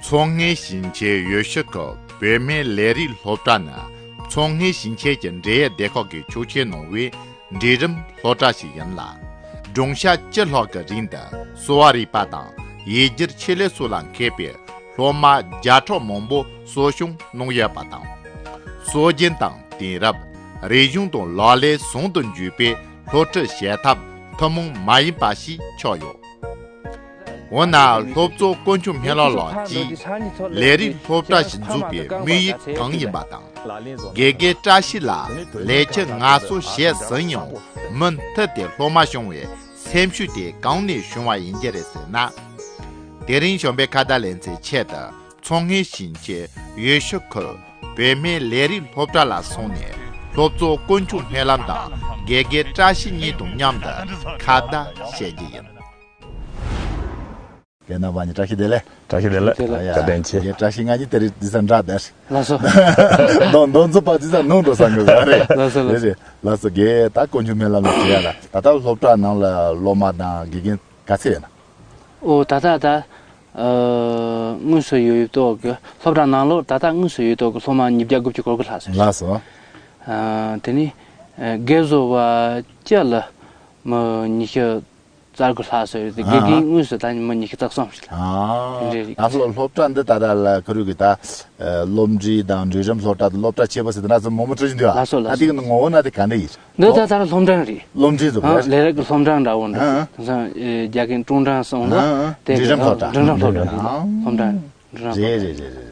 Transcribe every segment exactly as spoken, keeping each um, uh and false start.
མཚོ་སྔོན་ཞིང་ཆེན་ཡུལ་ཤུལ་ཁུལ་བོད་སྨན་ལས་རིགས་སློབ་གྲྭ་ནི་མཚོ་སྔོན་ཞིང་ཆེན་གྱི་འབྲེལ་ཡོད་སྡེ་ཁག་གིས་ཆོག་མཆན་གནང་བའི་འབྲིང་རིམ་སློབ་གྲྭ་ཞིག་ཡིན་ལ། སྦྱོང་བྱ་བཅུ་ལྷག་གི་རིང་དུ་གསོ་བ་རིག་པ་དང་ཡིག་སྒྱུར་ཆེད་ལས་སོགས་ལ་མཁས་པའི་སློབ་མ་བརྒྱ་ཕྲག་མང་པོ་གསོ་སྐྱོང་གནང་ཡོད་པ་དང་། སྲོལ་རྒྱུན་དང་དེང་རབས། རིག་གཞུང་དང་ལག་ལེན་ཟུང་དུ་འཇུག་པའི་སློབ་ཁྲིད་བྱེད་ཐབས་ཐུན་མོང་མ་ཡིན་པ་ཞིག་ཆགས་ཡོད། འོ་ན་སློབ་གཙོ་དཀོན་མཆོག་སྨན་བླ་ལགས་ཀྱིས་ལས་རིགས་སློབ་གྲྭ་ཞིག་འཛུགས་པའི་དམིགས་ཡུལ་གང་ཡིན་པ་དང་། དགེ་རྒན་བཀྲ་ཤིས་ལ་ལས་བྱེད་ངལ་གསོ་བྱས་ཟིན་ཡང་མུ་མཐུད་དེ་སློབ་མ་སྐྱོང་བའི་སེམས་ཤུགས་དེ་གང་ནས་བྱུང་བ་ཡིན་གྱི་རེད་ཟེར་ན། དེ་རིང་བྱམས་པའི་ཁ་བརྡ་ལེ་ཚན་ཆེད་དུ་མཚོ་སྔོན་ཞིང་ཆེན་ཡུལ་ཤུལ་ཁུལ་བོད་སྨན་ལས་རིགས་སློབ་གྲྭ་ལ་སོང་ནས་སློབ་གཙོ་དཀོན་མཆོག་སྨོན་ལམ་དང་དགེ་རྒན་བཀྲ་ཤིས་གཉིས་དང་མཉམ་དུ་ཁ་བརྡ་བྱེད་རྒྱུ་ཡིན། རྒན་རྣམ་པ་གཉིས་བཀྲ་ཤིས་བདེ་ལེགས། བཀྲ་ཤིས་བདེ་ལེགས། བདེ་ལེགས། ཨ་ཡ། བཀའ་དྲིན་ཆེ། རྒན་བཀྲ་ཤིས་ང་གཉིས་དེ་རིང་འདི་ས་འདྲ་བསྡད། ལགས་སོ། མདོ་མདོ་འཛིན་པ་འདི་ས་ནང་འགྲོ་ས་འགྲོ་ས་རེད། ལགས་སོ་ལགས་སོ། རེད་རེད། ལགས་སོ། རྒན་ད་དཀོན་མཆོག་སྨོན་ལམ་ལ་བྱེད་ཡ་ལ་ད་ལྟ་སློབ་གྲྭ་ནང་ལ་སློབ་མ་དང་དགེ་རྒན་ག་ཚད་ཡོད་ན། ཨོ་ད་ལྟ་ད། ཨ། དངོས་སུ་ཡོད་ཡོད་ཏོག་གི་སློབ་གྲྭ་ནང་ལོགས་ད་ལྟ་དངོས་སུ་ཡོད་ཏོག་གི་སློབ་མ་ཉིས་བརྒྱ་དགུ་བཅུ་གོ་དགུ་ལྷག་ཙམ་རེད། ལགས་སོ། ཨ། དེ་ནི་ཨ། དགེ་བཟོ་བ་བཅས་ལ་མི་ཉི་ཤུ་རྩ་དགུ་ལྷག་ཙམ་རེད་དེ། དགེ་རྒན་དངོས་སུ་ད་མི་ཉི་ཤུ་རྩ་གསུམ་ཞིག་ལ། ཨ། དེ་འདྲ་རེད། ད་སློབ་སློབ་གྲྭ་འདི་ད་ལྟ་ལ་ཁུ་རུ་གི་ད་སློབ་འབྲིང་དང་འབྲིང་རིམ་སློབ་གྲྭ་དང་སློབ་གྲྭ་ཆེ་བ་ཟེར་དེ་ན་ཚོ་མང་པོ་འགྲོ་བཞིན་འདུག་ཨ། ལགས་སོ་ལགས་སོ། ད་དེ་གི་ངོ་བོ་ན་དེ་ག་འདྲ་ཡིན། འདི་ད་ལྟ་སློབ་འབྲིང་རེད། སློབ་འབྲིང་ཟེར་བ་ཨ། རེད། ལས་རིགས་ཀྱི་སློབ་འབྲིང་འདྲ་བོ་འདྲ། ཨ། དེང་སང་ཨེ་རྒྱ་སྐད་ཀྲུང་ཀྲང་གསུངས་འདུག་ཨ། ཨ། དེ་འབྲིང་རིམ་སློབ་གྲྭ། འབྲིང་རིམ་སློབ་གྲྭ་རེད། ཨ། སློབ་འབྲིང་། འབྲིང་རིམ་སློབ་གྲྭ། རེད་རེད་རེད་རེད།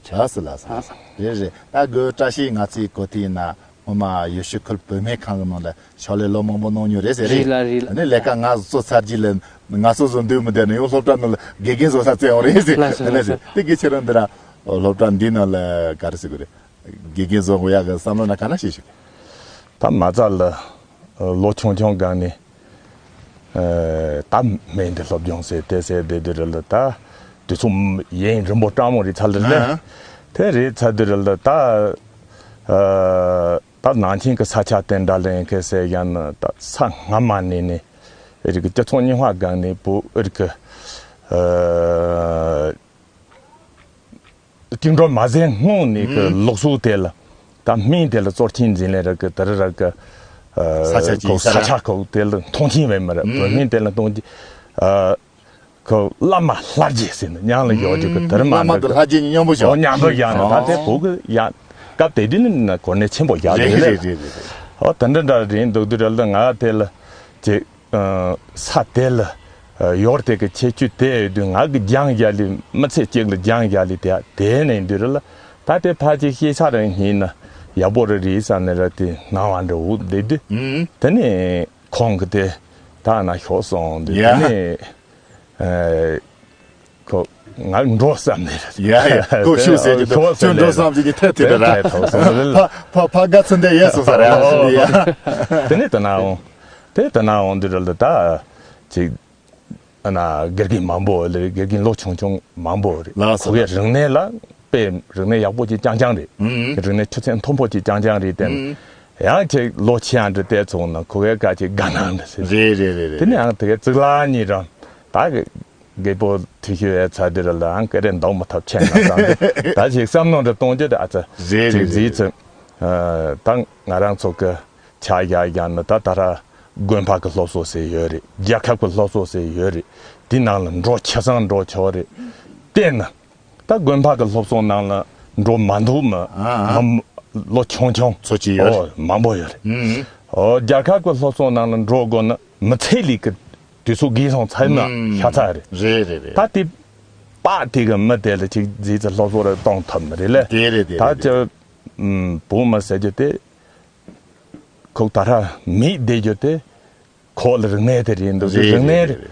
ལགས་སོ་ལགས་སོ་ལགས་སོ། རེད་རེད། ད་དགོས་བཀྲ་ཤིས་ང་ཚོའི་གོ་ཐོས་ཡིན་ན་སྔོན་མ་ཡུལ་ཤུལ་ཁུལ་བོད་སྨན་ཁང་གི་ནང་ལ་ཕྱག་ལས་ལོ་མང་པོ་གནང་མྱོང་རེད་ཟེར་རེད། རེད་ལ་རེད་ལ། ཨ་ནི་ལས་ཀ་ང་ཚོ་ཚར་རྗེས་ལ་ང་ཚོ་བཟོ་འདོད་མི་འདུག་ནས་ཡང་སློབ་གྲྭ་ནང་ལ་དགེ་རྒན་བཟོ་ས་བཙལ་ཡོང་རེད་ཟེར། ལགས་སོ་ཨ་ནི་ལགས་སོ། ཟེར་དེ་གི་ཁྱེད་རང་འདི་ར་སློབ་གྲྭ་འདི་ནང་ལ་ག་རེ་ཟེར་དགོས་རེད། དགེ་རྒན་བཟོ་དགོས་ཡག་གི་བསམ་བློ་ན་ག་ན་ཞིག་ཞིག་ད་མ་རྩ་ལ་ལོ་ཆུང་ཆུང་སྒང་ནས་ད་སྨན་དེ་སློབ་སྦྱོང་ཟེར་དེ་ཟེར་བསྡད་དུས་རེད་ལ། ད་དུས་ཚོད་ཡུན་རིང་པོ་སྤྲང་མོ་རེད་ཚར་ལ་ནས་དེ་རེད་ཚར་དུས་རེད་ལ། ད་ད་ནང་ཆེན་གྱི་ས་ཆ་དེ་འདྲ་ལ་ཡིན་མཁན་ཟེར་ཡང་ན་ད་ས་སྔ་མ་ནས་ནས་རིག་གི་སྤྱི་ཚོགས་རྙིང་བ་སྒང་ནས་བོད་རིག་གི་བཅིངས་འགྲོལ་མ་ཟིན་སྔོན་ནས་ཀྱི་ལུགས་སྲོལ་དེ་ལ་ད་སྨན་དེ་ལ་གཙོ་ཆེན་འཛིན་ལས་རག་གི་དེར་རག་གི་ས་ཆ་གི་ས་ས་ཆ་ཆ་གི་དེ་ལ་མཐོང་ཆེན་བས་མི་རེད། བོད་སྨན་དེ་ལ་མཐོང་ཆེན་ཁོ་བླ་མ་ལྷ་རྗེ་ཟེར་ནས་མྱང་ལ་ཡོད་རྒྱུ་གི་དེར་མ་བླ་མ་འགྲོ་དང་ལྷ་རྗེ་གཉིས་མཉམ་པོ་ཞོག་ཨོ་མཉམ་པོ་ཡང་ན་ད་དེ་བོད་གི་ཡང་སྐབས་དེ་དུས་ནི་གོ་གནས་ཆེན་པོ་ཡག་རེད་རེད་རེད་རེད་རེད། ཨོ་དེ་འདྲ་འདྲ་རེད་འདུག་དུས་རེད་ལ་ང་དེ་ལ་ཅིག་ས་དེ་ལ་ཡོར་དེ་གི་ཁྱད་ཆོས་དེ་ཡོད་དུས་ང་གི་རྒྱང་རྒྱ་ལི་མི་ཚེ་གཅིག་ལ་རྒྱང་རྒྱ་ལི་དེ་དེ་ནས་འདུས་རེད་ལ། ད་དེ་ཕལ་ཆེར་ཤེས་ས་རང་ཉིད་ན་ཡག་པོ་རེ་རེད་བསམ་ནས་ར་དེ་སྣང་བ་འདྲ་འུ་བསྡད་དུས་དེ་ནས་ཁོང་གི་དེ་ད་ན་ཤོག་སོང་དུས་དེ་ཡ། ནས་ཁོ་ང་འགྲོ་བསམ་ནས་རེད། ཡ་ཡ་ཁོ་ཤུགས་ཟེར་གྱི་འདུག་ཁྱོད་འགྲོ་བསམ་གྱི་གི་ཐད་དེ་དེ་ར་ཐད་ཐོག་སོང་རེད། ཕ་ཕ་ཕ་དགའ་ཚོད་འདི་ཡས་སོང་ས་རེད། ཨ་ཡ། དེ་ནས་དེ་ན་འོང་། དེ་དེ་ན་འོང་དུས་རེད་ད་ཅིག་ཨ་ན་དགེ་རྒན་མང་པོ་ལས་དགེ་རྒན་ལོ་ཆུང་ཆུང་མང་པོ་རེད། ལགས་སོ། ཁོ་གའི་རིག་གནས་ལ་དཔེ་རིག་གནས་ཡག་པོ་ཅིག་རྐྱང་རྐྱང་རེད། ཨུམ། རིག་གནས་ཆུ་ཚད་མཐོན་པོ་ཅིག་རྐྱང་རྐྱང་རེད་དེ། ཨུམ། ཡང་ཅིག་ལོ་ཆེ་ཡང་འདྲ་བལྟས་ཚོང་ན་ཁོ་གའི་ཀ་ཅིག་དགའ་སྣང་འདྲ་ཟེར། རེད་རེད་རེད་རེད། དེ་ནས་ཡང་དེ་གའི་གཙུག་ལག་གཉིས་རང་ད་གི་རྒད་པོ་དུས་ཤོད་ཡས་ཚ་དེ་ར་ལ་ཨང་ཀེ་རེ་འདང་མ་ཐབས་ཆེན་ན་བསམ་སྟེ་ད་ཅིག་བསམ་མནོ་འདྲ་གཏོང་རྒྱུ་དེ་ཨ་ཙི་རེད་ཅིག་རེད་རྫིས་རེད། ཚེ། ད་ང་རང་ཚོ་གི་ཆ་བཞག་བཞག་ན་ད་ད་ར་དགོན་པ་གི་སློབ་གསོ་ཟེར་ཡོད་རེད། རྒྱལ་ཁབ་གི་སློབ་གསོ་ཟེར་ཡོད་རེད། དེ་ནང་ལ་འགྲོ་ཆ་ཚང་འགྲོ་ཆོག་རེད། བལྟས་ན་ད་དགོན་པ་གི་སློབ་གསོ་ནང་ལ་འགྲོ་མ་འདུག་མི་ཨ་ཨ། མ་ལོ་ཆུང་ཆུང་ཚོ་ཅི་ཡོད་ཨོ་མང་པོ་ཡོད་རེད། ཨུམ། ཨོ་རྒྱལ་ཁབ་གི་སློབ་གསོ་ནང་ལ་འགྲོ་དགོས་ན་མི་ཚེ་ལས་ཀི་དུས་ཚོད་རྒས་སོང་ཚར་ན་ཨུམ། ཤ་ཚ་རེད། རེད་རེད་རེད། ད་དེ་པ་དེ་གི་མི་དེ་ལ་ཅིག་རྫིས་ཚེ་སློབ་གསོ་རེ་གཏོང་ཐུབ་ནི་རེད་ལེ། དེ་རེད་དེ་ད་རེད་དེ་ཅི་རེད། ཨུམ་བུ་མི་ཟེར་རྒྱུ་དེ་ཁོག་ད་ར་མིག་བསྡད་རྒྱུ་དེ་ཁོག་ལ་རིག་གནས་དེ་རེད་འདུག་རེད་རིག་གནས་རེད་རེད།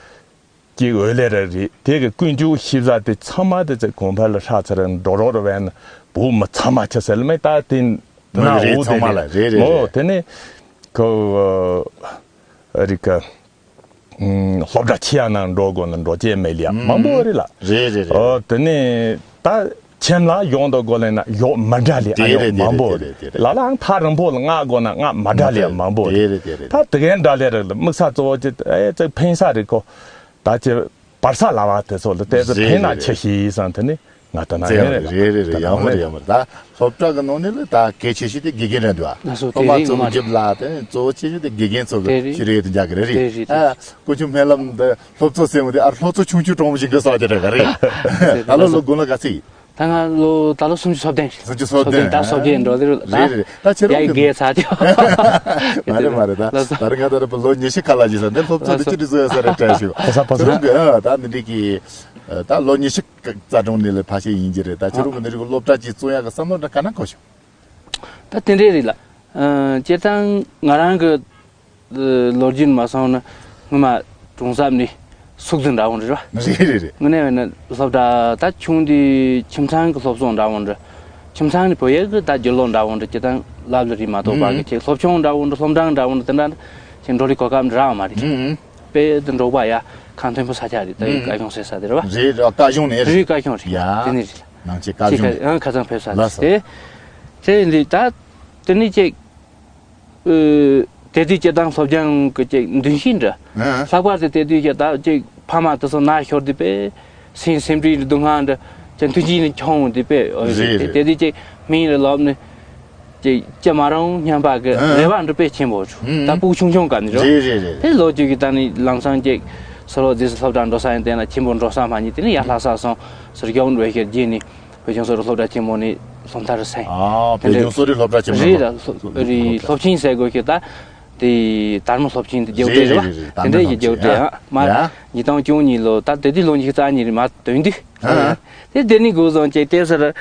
ཀྱི་འོས་ལས་ར་རེད། དེ་གི་ཀུན་སྤྱོད་ཤེས་བྱ་དེ་ཚང་མ་དེ་ཚེ་གོང་འཕེལ་ལ་ཧྲ་ཚ་ར་འགྲོ་རོགས་ར་བས་ན་བུ་མི་ཚང་མ་ཆ་ཟེར་ལ་མེད་ད་དེ་མི་ན་རེད་འོ་ཚང་མ་ལ་དེ་རེད་རེད་རེད་མོ་རེད། དེ་ནས་ཁོ་རིག་ག་སློབ་གྲྭ་ཆེ་ཡ་ནང་འགྲོ་དགོས་ན་འགྲོ་བྱེད་མེད་ལ་ཡ་མང་པོ་རེད་ལ། རེད་རེད་རེད། ཨོ་དེ་ནས་ད་ཁྱིམ་ལ་ཡོང་དུ་དགོས་ལེ་ན་ཡོག་མི་འདྲ་ལེ་ཨ་དེ་ཡོག་རེད་དེ་མང་པོ་རེད་རེད་དེ་རེད་རེད། ལ་ལའང་ཐག་རིང་པོ་ལ་མངགས་དགོས་ན་མངགས་མི་འདྲ་ལེ་ཡ་མང་པོ་དེ་རེད། རེད་དེ་རེད། ད་དེ་གའི་འདྲ་ལེ་རེད་ལ་དམིགས་ས་གཙོ་བོ་ཅི་ཨེ་ཅིག་ཕན་ས་རེད་ཁོ། ད་ཅི་བར་ས་ལ་བ་དེ་ཚོ་ལ་ཏེ་ཙི་རེད་ཕན་ན་རེད་ཆེ་རེད། ཤི་ཡིན་སང་དེ་ནི་ ང་ལྟ་ན་རེད་རེད་རེད་རེད། ཡག་མོ་རེད། ཡག་མོ་རེད། ད་སློབ་གྲྭ་གི་ནང་ནས་ལ་ད་གལ་ཆེ་ཤོས་དེ་དགེ་རྒན་རེད་འདུག་ཨ། ལགས་སོ། སློབ་མ་རྩོམ་རྒྱབ་ལ་དེ་གཙོ་བོ་ཆེ་ཤོས་དེ་དགེ་རྒན་ཚོ་གི་ཤེས་རིག་དེ་འཇག་གི་རེད། རེད་རེད། ཨ། དཀོན་མཆོག་སྨོན་ལམ་འདི་སློབ་གཙོ་ཟེར་བ་དེ། ཨ། སློབ་གཙོ་ཆུང་ཆུང་གྲོགས་མོ་ཞིག་གི་སོགས་དེ་རེད་ག་རེད། ད་ལོ་ལོ་དགུང་ལོ་ག་ཚོད་ཡིན། ད་ང་ལོ་ད་ལོ་སུམ་ཅུ་སོ་བདུན་རེད། སུམ་ཅུ་སོ་བདུན། ད་སོ་བརྒྱད་འགྲོ་དེ་རུ་རེད་རེད། ད་ཁྱེད་རང་གི་བརྒྱད་ཚར་དེ། མ་རེད་མ་རེད། ད་ད་རེས་ང་ད་རེས་ལོ་ཉི་ཤུ་ཁ་ལ་ཅི་ཟེར་འདི་སློབ་གཙོ་དེ་ཅི་རེད་བཟོ་ཡ་ས་རེད་དྲན་ཞུ། ཕོ་གསར་ཕོ་གསར། ཁྱེད་རང་གི་ཨ་ད་འདི་འདྲི་གི་ད་ལོ་ཉི་ཤུ་རྩ་གྲོང་ནས་ལ་ཕ་ཤེས་ཡིན་གྱི་རེད། ད་ཁྱེད་རང་གི་འདི་རིགས་སློབ་གྲྭ་ཅིག་བཙུགས་ཡ་གི་བསམ་བློ་འདྲ་ག་ན་གོ་ཤོག་ད་དེ་འདྲས་རེད་ལ། སྤྱིར་བཏང་ང་རང་གི་ལོ་རྒྱུས་མ་སོང་ན་སྔོན་མ་གྲོང་གསེབ་ནས་སུག་རྫི་འདྲ་བོ་རེད་བ། རེད་རེད་རེད། དངོས་གནས་བས་ན་སློབ་གྲྭ་ད་ཆུང་དུས་ཁྱིམ་ཚང་གི་སློབ་གསོ་འདྲ་བོ་འདྲ། ཁྱིམ་ཚང་ནས་བོད་ཡིག་གི་ད་རྒྱུ་ལོ་འདྲ་བོ་འདྲ་སྤྱིར་བཏང་ལབ་ལ་རེད་མ་གཏོགས་པ་གི་ཁྱེད་སློབ་ཆུང་འདྲ་བོ་འདྲ་སློབ་འབྲིང་འདྲ་བོ་འདྲ་དེ་འདྲ་ཁྱེད་འགྲོ་རིགས་གོ་སྐབས་འདྲ་རག་མ་རེད། དཔེ་དེ་འབྲོག་པ་ཡ་ཁ་མཐོན་པོ་ས་ཆ་རེད། ད་ཡིག་བཀའ་གཞུང་ཟེར་ས་དེ་རེད་བ། རེད་རེད། བཀའ་གཞུང་ནས་རེད། རེད་བཀའ་གཞུང་རེད། ཡ་དེ་ནས་རེད། ནང་ཆེ་བཀའ་གཞུང་ཅིག་ཁ་ཁ་ཚང་ཕེབས་ས་ལ་རེད། དེ་དེ་འདི་ད་དེ་ནས་ཅིག་ཨ། དེ་དུས་སྤྱིར་བཏང་སློབ་སྦྱོང་གི་ཅིག་འདུན་ཤེས་འདྲ། ཨ། ལྷག་པར་དུ་དེ་དུས་ཀྱི་ད་ཅིག་ཕ་མ་དེ་ཚོ་ན་ཤོར་དུས་པས་སེམས་སེམས་ཁྲལ་སྡུག་བསྔལ་འདྲ་ཅིག་མཐུན་རྐྱེན་ནས་ཁྱོང་འོང་དུས་པས། རེད་དེ་རེད། དེ་དུས་ཅིག་སྨན་རེ་ལབ་ནས་ཅིག་ཅི་མ་རུང་སྙམ་པ་གི་ཨ། རེ་བ་འདྲ་དཔེ་ཆེན་པོ་བྱུང་། ཨ། ད་སྤུ་གུ་ཆུང་ཆུང་སྐབས་ནས་རེད། རེད་རེད་རེད། དེ་ལོ་རྒྱུས་ཀྱི་ད་ནི་ལམ་སང་ཅིག་སོ་ལོ་རྗེས་སུ་སློབ་གྲྭ་འགྲོ་ས་ཡིན། དེ་ན་ཆེན་པོ་འགྲོ་ས་མ་རྙེད། དེ་ནས་ཡར་ལྷ་ས་སོང་ཟུར་རྒྱག་འགྲོ་ཤེར་རྗེས་ནས། བོད་ལྗོངས་གསོ་རིག་སློབ་གྲྭ་ཆེན་མོ་ནས་སློབ་མཐར་སོན། ཨ། བོད་ལྗོངས་གསོ་རིག་སློབ་གྲྭ་ཆེན་མོ་རེད་ལ། སློབ་རེད། སློབ་ཆེན་ཟེར་དགོས་ཀྱི་ད་དེ་དར་མོ་སློབ་ཆེན་དེ་རྒྱག་དེ་རེད་བ། རེད་རེད། དེ་འདྲས་ཀྱི་རྒྱག་དེ་ཨ་མ་ཡ། ཉིས་སྟོང་བཅུ་གཉིས་ལོ་ད་དེ་དུས་ལོ་ཉི་ཤུ་རྩ་གཉིས་རེད་མ་དོན་དུས། ཨ། དེ་དེ་ནས་འགོ་བཟུང་བྱས་དེ་སར་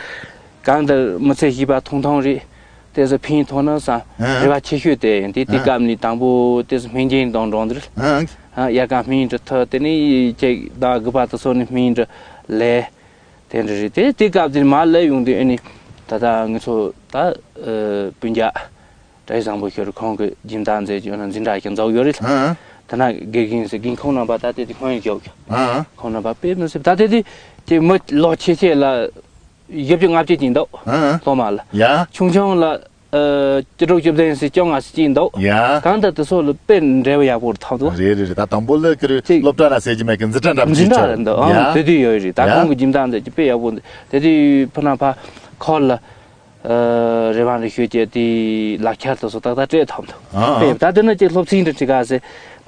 གང་ལྟར་མི་ཚེ་ཞིག་པ་ཐུང་ཐུང་རེད། དེ་སར་ཕན་ཐོགས་ན་བསམ། ཨ། རེ་བ་ཆེ་ཤོས་དེ་ཡིན། དེ་དེ་ཨ། སྐབས་ནས་དང་པོ་དེ་སར་སྨན་རྒྱན་དང་འགྲོ་འདིར། ཨ། ཡ་ག་སྨན་འདྲ་ཐོས། དེ་ནས་ཅིག་ཟླ་དགུ་པ་དེ་ཚོ་ནས་སྨན་འདྲ་ལས། དེ་འདྲ་རེད། དེ་དེ་སྐབས་དེར་མར་སླེབས་ཡོང་དུས་ཨ་ནི་ད་ལྟ་ང་ཚོ་ད་ཨ་སྤུན་ཀྱག་བཀྲ་ཤིས་བཟང་པོ་ཤོར་ཁོང་གི་སྦྱིན་བདག་མཛད་ཀྱི་ཡོད་ན་འཛིན་གྲྭ་ཞིག་འཛུགས་ཡོད་རེད། ཧ། ད་ན་དགེ་རྒན་ཟེར་རྒན་ཁོང་རྣམ་པ་ད་ལྟའི་དེ་ཁོང་ཡིན་ཀྱོག་ཀྱོག་ཧ། ཁོང་རྣམ་པ་དཔེ་མི་སྲིད་ད་ལྟའི་དེ་ཅིག་མི་ལོ་ཆེ་ཆེ་ལ་བཞི་བཅུ་ལྔ་བཅུ་ཅིག་འདུག་ཧ། སློབ་མ་ལ། ཡ། ཆུང་ཆུང་ལ། ཨ། བཅུ་དྲུག་བཅུ་བདུན་ཟེར་བཅོ་ལྔ་ཟེར་གཅིག་འདུག་ཡ། གང་ལྟར་དེ་ཚོ་ལ་དཔེ་འབྲེལ་བ་ཡག་པོ་ཐོག་འདུག་རེད་རེད་རེད། ད་དང་པོ་ལ་ཀི་རེད་ཅིག་སློབ་གྲྭ་ན་ཟེར་གྱི་མེད་ཀི་འཛིན་གྲྭ་འདྲ་མི་འཛིན་གྲྭ་ཅིག་རེད་འདུག་ཨང་། ཡ། དེ་དུས་ཡོད་རེད། ད་ཡ། ཁོང་གི་སྦྱིན་བདག་མཛད་ཀྱི་དཔེ་ཡག་པོ་འདུག་དེ་དུས་ཕུ་ན་ཕ་ཁོ་ལ་ཨ་རེ་བ་རེ་ཞུ་བྱས་དེ་ལག་ཁྱེར་དེ་ཚོ་ཏག་ཏག་སྤྲད་ཐོག་འདུག་ཨ་ཨ། དཔེ་ད་དེ་ན་ཅིག་སློབ་ཚན་འདྲ་ཁྲིད་ག་ཟེར་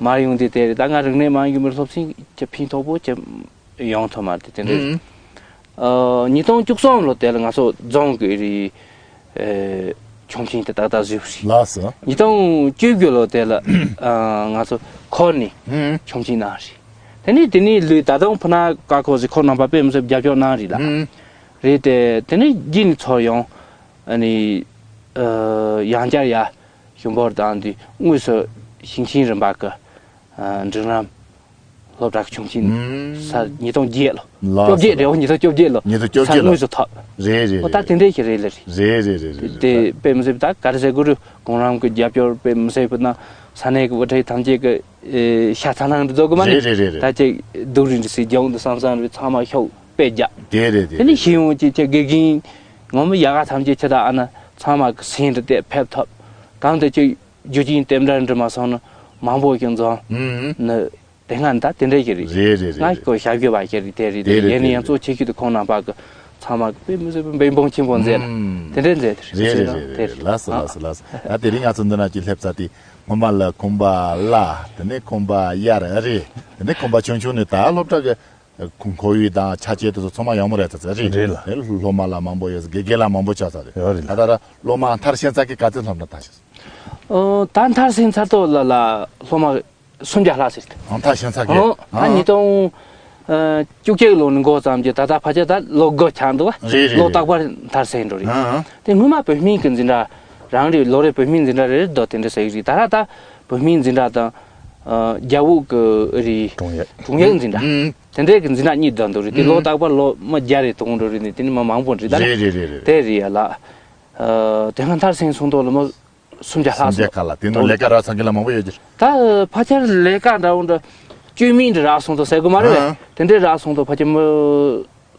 མར་ཡོང་དུས་དེ་རེད། ད་ང་རིག་གནས་མང་ཡོད་མི་སློབ་ཚན་ཅིག་ཕན་ཐོགས་པོ་ཅིག་ཡོང་ཐུབ་མ་རེད། དེ་འདྲ་རེད། ཨ། ཉིས་སྟོང་བཅུ་གསུམ་ལོ་དེ་ལ་ང་ཚོ་རྫོང་གི་རི་ཨེ་ཆུང་ཆེན་དེ་ཏག་ཏག་བཟོས་པ་རེད། ལགས་སོ། ཉིས་སྟོང་བཅུ་དགུ་ལོ་དེ་ལ་ཨ་ང་ཚོ་ཁོར་ནས་ཨུམ་ཆུང་ཆེན་གནང་རེད། དེ་ནས་དེ་ནས་ལུས་ད་དུང་ཕུ་ན་ཀ་ཁོ་ཟེར་ཁོ་རྣམ་པ་དཔེ་མི་སྲིད་རྒྱབ་སྐྱོར་གནང་རེད་ལ། ཨུམ་རེད་དེ་དེ་ནས་རྗེས་ནས་ཚོར་ཡོང་ཨ་ནི་ཨ་ཡང་བསྐྱར་ཡ་ཞུ་འབོར་དང་དེ་དངོས་སུ་ཞིང་ཆེན་རིམ་པ་གི་ཨ་འབྲིང་རིམ་སློབ་གྲྭ་གི་ཆུང་ཆེན། ཨུམ། ས་ཉིས་སྟོང་བརྒྱད་ལོ། ལགས་བཅོ་བརྒྱད་སོ། རེད་འོ། ཉིས་སྟོང་བཅོ་བརྒྱད་ལོ། ཉིས་སྟོང་བཅོ་བརྒྱད་ལོ། ས་དངོས་སུ་ཐོབ། རེད་རེད་འོ། ད་རེད་དེ་འདྲའི་ཞིག་རེད་ལ་རེད། རེད་རེད་རེད་རེད། དེ་དཔེ་མི་སྲིད་ད་ག་རེ་ཟེར་དགོས་རེད། གོང་རིམ་གི་རྒྱབ་སྐྱོར་དཔེ་མི་སྲིད་པ་ན་ས་གནས་ཀྱི་དབུ་ཁྲིད་ཐམས་ཅད་ཀྱི་ཨེ་ཤ་ཚ་ནང་དུ་རྫོགས་གི་མ་རེད། རེད་རེད་རེད་རེད། ད་ཅིག་སྡུག་རུས་འདི་སྲིད་རྒྱང་དུ་བསམ་བསམ་རེད། ཚང་མ་ཤོག་དཔེ་རྒྱག་དེ་རེད་དེ་དེ་ནི་རེད། ཤེས་ཡོན་གྱི་ཅིག་དགེ་རྒན་ངོ་མ་ཡག་ག་ཐམས་ཅད་ཁྱེད་ད་ཨ་ན་ཚང་མ་གི་སེམས་འདི་དེ་ཕེབས་ཐུབ། གང་དུ་ཅིག་རྒྱུ་རྐྱེན་དེ་འདྲ་འདྲི་མ་སོང་ན་མང་པོ་ཞིག་འཛོམས་ཨུམ་ནི། དེ་སྔ་ད་དེ་འདྲ་ཞིག་རེད། རེད་རེད་རེད། ང་ཞིག་གོ་ཞབས་ཞུ་བ་ཞིག་རེད། དེ་རེད་དེ་དེ་རེད་ཡིན་ན་ཡང་གཙོ་ཆེ་ཤོས་དེ་ཁོང་རྣམ་པ་གི་ཚང་མ་གི་དཔེ་མི་སྲིད་པའི་འབད་འབུངས་ཆེན་པོ་མཛད་ཨུམ་དེ་འདྲ་མཛད་དེ་རེད། རེད་རེད་རེད་རེད། ལགས་སོ་ཨ་ལགས་སོ་ལགས་སོ། ད་དེ་རིང་ང་ཚོ་འདི་ན་ཅིག་སླེབས་ས་དེ་སྔོན་མ་ལ་ཁང་པ་གླ། དེ་ནས་ཁང་པ་གཡར་རེད། དེ་ནས་ཁང་པ་ཆུང་ཆུང་ནས་ད་སློབ་གྲྭ་གི་ཁོར་ཡུག་དང་ཆ་རྐྱེན་དེ་ཚོ་ཚང་མ་ཡག་མོ་རེད། ད་ཚ་རེད། རེད་ལ། དེ་སློབ་མ་ལ་མང་པོ་ཡོད། དགེ་རྒན་ལ་མང་པོ་ཆགས་ས་རེད། ཡོད་རེད་ལ། ད་ད་ར་སློབ་མ་མཐར་ཕྱིན་ས་གི་ག་ཚོད་སློབ་མ་མཐར་ཕྱིན་སོང་། ཨོ་ད་མཐར་ཕྱིན་ཚར་ཐོག་ལ་ལ་སློབ་མ་སུམ་བརྒྱ་ལྷག་ཟེར་ཏེ། ཨང་ཐག་ཤིང་ཚ་གི། ཨང་། ད་ཨང་། ཉིས་སྟོང་ཨ་བཅུ་གཅིག་ལོ་ནས་འགོ་བརྩམས་ཀྱི་ད་ལྟ་ཕལ་ཆེར་ད་ལོ་དགུ་ཆགས་འདུག་བ། རེད་རེད་ལོ་རེད། རྟག་པར་མཐར་ཕྱིན་འགྲོ་རེད། ཨང་ཨང་། དེ་སྔོན་མ་བོད་སྨན་གྱི་འཛིན་གྲྭ་རང་རེད། ལོ་རེ་བོད་སྨན་འཛིན་གྲྭ་རེ་རེ་འདུག་དེ་འདྲ་ཟེར་གྱི་རེད། ད་ལྟ་ད་བོད་སྨན་འཛིན་གྲྭ་དང་ཨ་རྒྱ་བོད་ཀྱི་རེད། ཀྲུང་ཡག་ཀྲུང་ཡག་འཛིན་གྲྭ། ཨང་། དེ་འདྲའི་གི་འཛིན་གྲྭ་གཉིས་འདུག་འདུག་རེད། དེ་ཨང་། ལོ་རྟག་པར་ལོ་མི་བརྒྱ་རེ་གཏོང་འགྲོ་རེད། ནས་དེ་ནི་མི་མང་པོ་རེད་ད། རེད་རེད་རེད་རེད། དེ་རེད་ཡ་ལ། ཨ་དེ་སྔ་མཐར་ཕྱིན་སོང་དོ་ལ་མི་སུམ་བརྒྱ་ལྷག་སུམ་བརྒྱ་ཙམ་ཁ་ལ། དེ་ནང་ལས་ཀ་རག་ཚར་མཁན་ལ་མང་པོ་ཡོད་ཀྱི་རེད། ད་ཕལ་ཆེར་ལས་ཀ་འདྲ་བོ་འདྲ་བཅོས་མིན་འདྲ་རག་སོང་དོ་ཟེར་དགོས་མ་རེད་བས། ཨ། དེ་འདྲའི་རག་སོང་དོ་ཕལ་ཆེར་མི་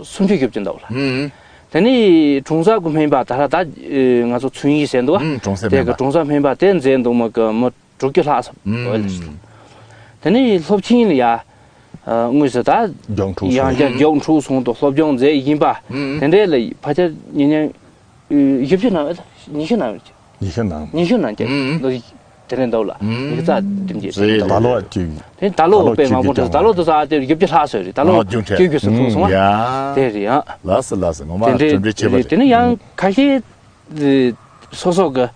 སུམ་ཅུ་བརྒྱབ་ཀྱི་འདུག་ལ། ཨུམ། དེ་ནས་གྲོང་གསེབ་ཀྱི་སྨན་པ་ད་ལྟ་ད་ང་ཚོ་ཚུན་ཡིན་ཟེར་འདུག་བ། ཨུམ། གྲོང་གསེབ་དེ་སྨན་གི་པ། གྲོང་གསེབ་སྨན་པ་དེ་མཛད་འདུག་མི་གི་མི་དྲུག་ཅུ་ལྷག་ཙམ། ཨུམ། འོ་ལགས་སོ། དེ་ནས་སློབ་ཆེན་ལ་ཡ། དངོས་སུ་ད་མགྱོགས་འཁྲུག་སོང་། ཡང་བསྐྱར་མགྱོགས་འཁྲུག་སོང་དུ་སློབ་སྦྱོང་མཛད་ཡིན་པ། ཨུམ། དེ་འདྲའི་ལ་ཕལ་ཆེར་ཉིན་ཉིན་བཞི་བཅུ་ནང་ཉི་ཤུ་ནང་ཉི་ཤུ་ནང་། ཉི་ཤུ་ནང་བརྒྱབ། ཨུམ། ལོ་དེ་འདྲ་འདུག་ལ། ཨུམ། ཉི་ཤུ་རྩ་བདུན་བརྒྱད་རེད། འདུག་ད་ལོ་བཅུ་བཞི། དེ་ད་ལོ་ད་ལོ་དཔེ་མང་པོ་བཅུ་བཞི། འདུག་ད་ལོ་དུ་ས་དེ་བཞི་བཅུ་ལྷག་སོང་རེད། ད་ལོ་ཨ་བཅུ་བཅུ་བཞི་སུ་ཐུག་སོང་བ། ཡ། དེ་རེད་ཡང་། ལགས་སོ་ལགས་སོ། ངོ་མ་དེ་འདྲའི་གྲུབ་འབྲས་ཆེ་བ་དེ་རེད། དེ་ནས་ཡང་ཁ་ཤས་སོ་སོ་གི་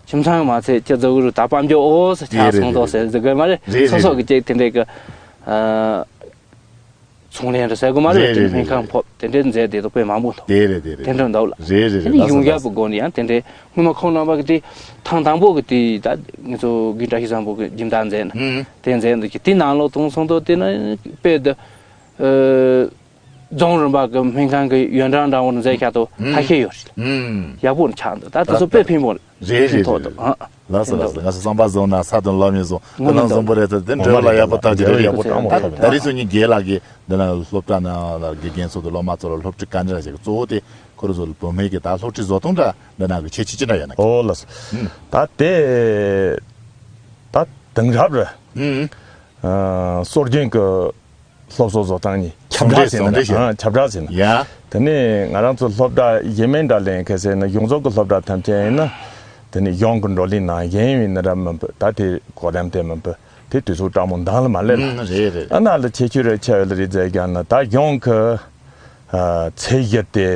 ཁྱིམ་ཚང་མ་ཚད་ཁྱེད་ཚོ་གི་རུ་ད་དཔལ་འབྱོར་འོ་ཟེར་ཆགས་སོང་དོགས་ཟེར་ཟེར་དགོས་མ་རེད། རེད་རེད། སོ་སོ་གི་ཅིག་དེ་འདྲའི་གི་ཨ། ཚོང་ལས་རེད་ཟེར་དགོས་མ་རེད། རེད་རེད། དེ་སྨན་ཁང་ཕོབ་དེ་འདྲའི་མཛད་དེ་དོ་དཔེ་མང་པོ་འདུག་དེ་རེད་དེ་རེད། དེ་འདྲ་འདུག་ལ། རེད་རེད་རེད། དེ་ནི་ལགས་སོ་ཡོངས་ཁྱབ་ལགས་སོ། ཀྱི་སྒོ་ནས་ཡང་དེ་འདྲའི་སྔོན་མ་ཁོང་རྣམ་པ་གི་དེ་ཐེངས་དང་པོ་གི་དེ་ད་ངེད་ཚོ་དགུན་བཀྲ་ཤིས་བཟང་པོ་གི་སྦྱིན་བདག་མཛད་ན། ཨུམ། དེ་མཛད་འདུག་གི་དེ་ནང་ལོགས་དུང་སོང་དོ་དེ་ན་དཔེ་དུ་ཨ། རྫོང་རིམ་པ་གི་སྨན་ཁང་གི་ཡོན་ཀྲང་འདྲ་བོ་མཛད་ཤག་དོ་ཨུམ། ཐ་ཤལ་ཡོད་རེད། ཨུམ། ཡག་པོ་ཆགས་འདུག་ད་དེ་ཚོ་དཔེ་ཕན་པོ་རེད། རེད་རེད་ཕན་ཐོགས་འདུག་རེད། ཨ། ལགས་སོ་ལགས་སོ། ང་ཚོ་བསམ་པ་བཟང་ན་ས་དང་ལམ་ཡིན་སོང་། ད་ནང་བཟང་པོ་རེད། ད་དེ་འབྲེལ་བ་ལ་ཡག་པོ་ཐག་ཆོད་རེད། ཡག་པོ་ཡག་པོ་ཐག་ཆོད་རེད། ད་ད་རེས་ཚོ་ཉིན་རྒྱལ་ལགས་ཀྱིས་འདི་ན་སློབ་གྲྭ་ནང་ལ་དགེ་རྒན་ཚོ་དང་སློབ་མ་ཚོ་ལ་སློབ་ཁྲིད་ག་འདྲ་བྱེད་གི་གཙོ་བོ་དེ་ཁོ་རང་ཚོ་ལ་བུད་མེད་ཀྱི་ད་སློབ་ཁྲིད་བཟོ་སྟངས་འདྲ་འདི་ན་གི་ཁྱད་ཆོས་ཅི་འདྲ་ཡོད་ན། ཨོ་ལགས་སོ། ད་དེ་ད་དེང་རབས་རེད། ཨུ། སྲོལ་རྒྱུན་གྱི་སློབ་གསོ་བཟོ་སྟངས་གཉིས་ཁྱབ་བསྒྲགས་ཟེར་ན། ཟུང་འབྲེལ། ཨ། ཁྱབ་བསྒྲགས་ཟེར་ན། ཡ། དེ་ནས་ང་རང་ཚོ་སློབ་གྲྭ་གཞན་མིན་འདྲ་ལེན་མཁན་ཟེར་ན་ཡོངས་རྫོགས་ཀྱི་སློབ་གྲྭ་ཐམས་ཅད་ཡིན་ན། དེ་ནས་གཞུང་གི་བགྲོ་གླེང་ནང་བཞིན་ཡིན་ན་ར་མིན་པ། ད་དེ་གོ་རིམ་དེ་མིན་པ། དེ་དུས་ཚོད་སྐྲག་མོ་འདང་ལ་མ་ལེ་ལ། ཨུམ། རེད་རེད། ཨ་ན་ལ་ཁྱད་ཆོས་རེ་ཆེ་བ་ལ་རེད་ཟེར་ཀྱང་ན། ད་གཞུང་གི་ཚད་གཞི་དེ་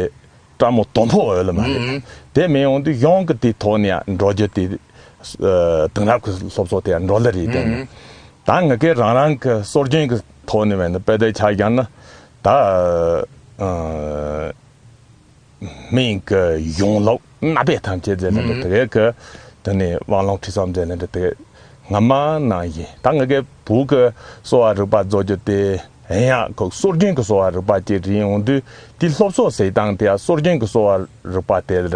སྐྲག་མོ་དོད་པོ་ཡོད་ལ་མ་རེད། ཨུམ། དེ་མི་ཡོང་དུས་གཞུང་གི་དེའི་ཐོག་ནས་འགྲོ་རྒྱུ་དེ་དེང་རབས་ཀྱི་སློབ་གསོ་དེ་འགྲོ་ལ་རེད་དེ། ཨུམ། ད་ང་གའི་རང་རང་གི་སྲོལ་རྒྱུན་གྱི་ཐོག་ནས་བས་ན་དཔེ་དེ་ཆ་བཞག་ན། ད་སྨན་གྱི་གཞུང་ལུགས་གནའ་དཔེ་ཐམས་ཅད་མཛད་ལེན་འདྲ་དེ་གའི་གི་དེ་ནས་དབང་ལུང་ཁྲིད་གསུམ་མཛད་ལེན་འདྲ་དེ་གའི་སྔ་མ་ནང་བཞིན། ད་ང་གའི་བོད་ཀྱི་གསོ་བ་རིག་པ་བཟོ་རྒྱུ་དེ་ཡང་ཁོ་སྲོལ་རྒྱུན་གྱི་གསོ་བ་རིག་པ་ཅིག་རེད། ཡོང་དུས་དེ་སློབ་གསོ་ཟེར་སྟངས་དེ་ཡང་སྲོལ་རྒྱུན་གྱི་གསོ་བ་རིག་པ་དེ་ལ་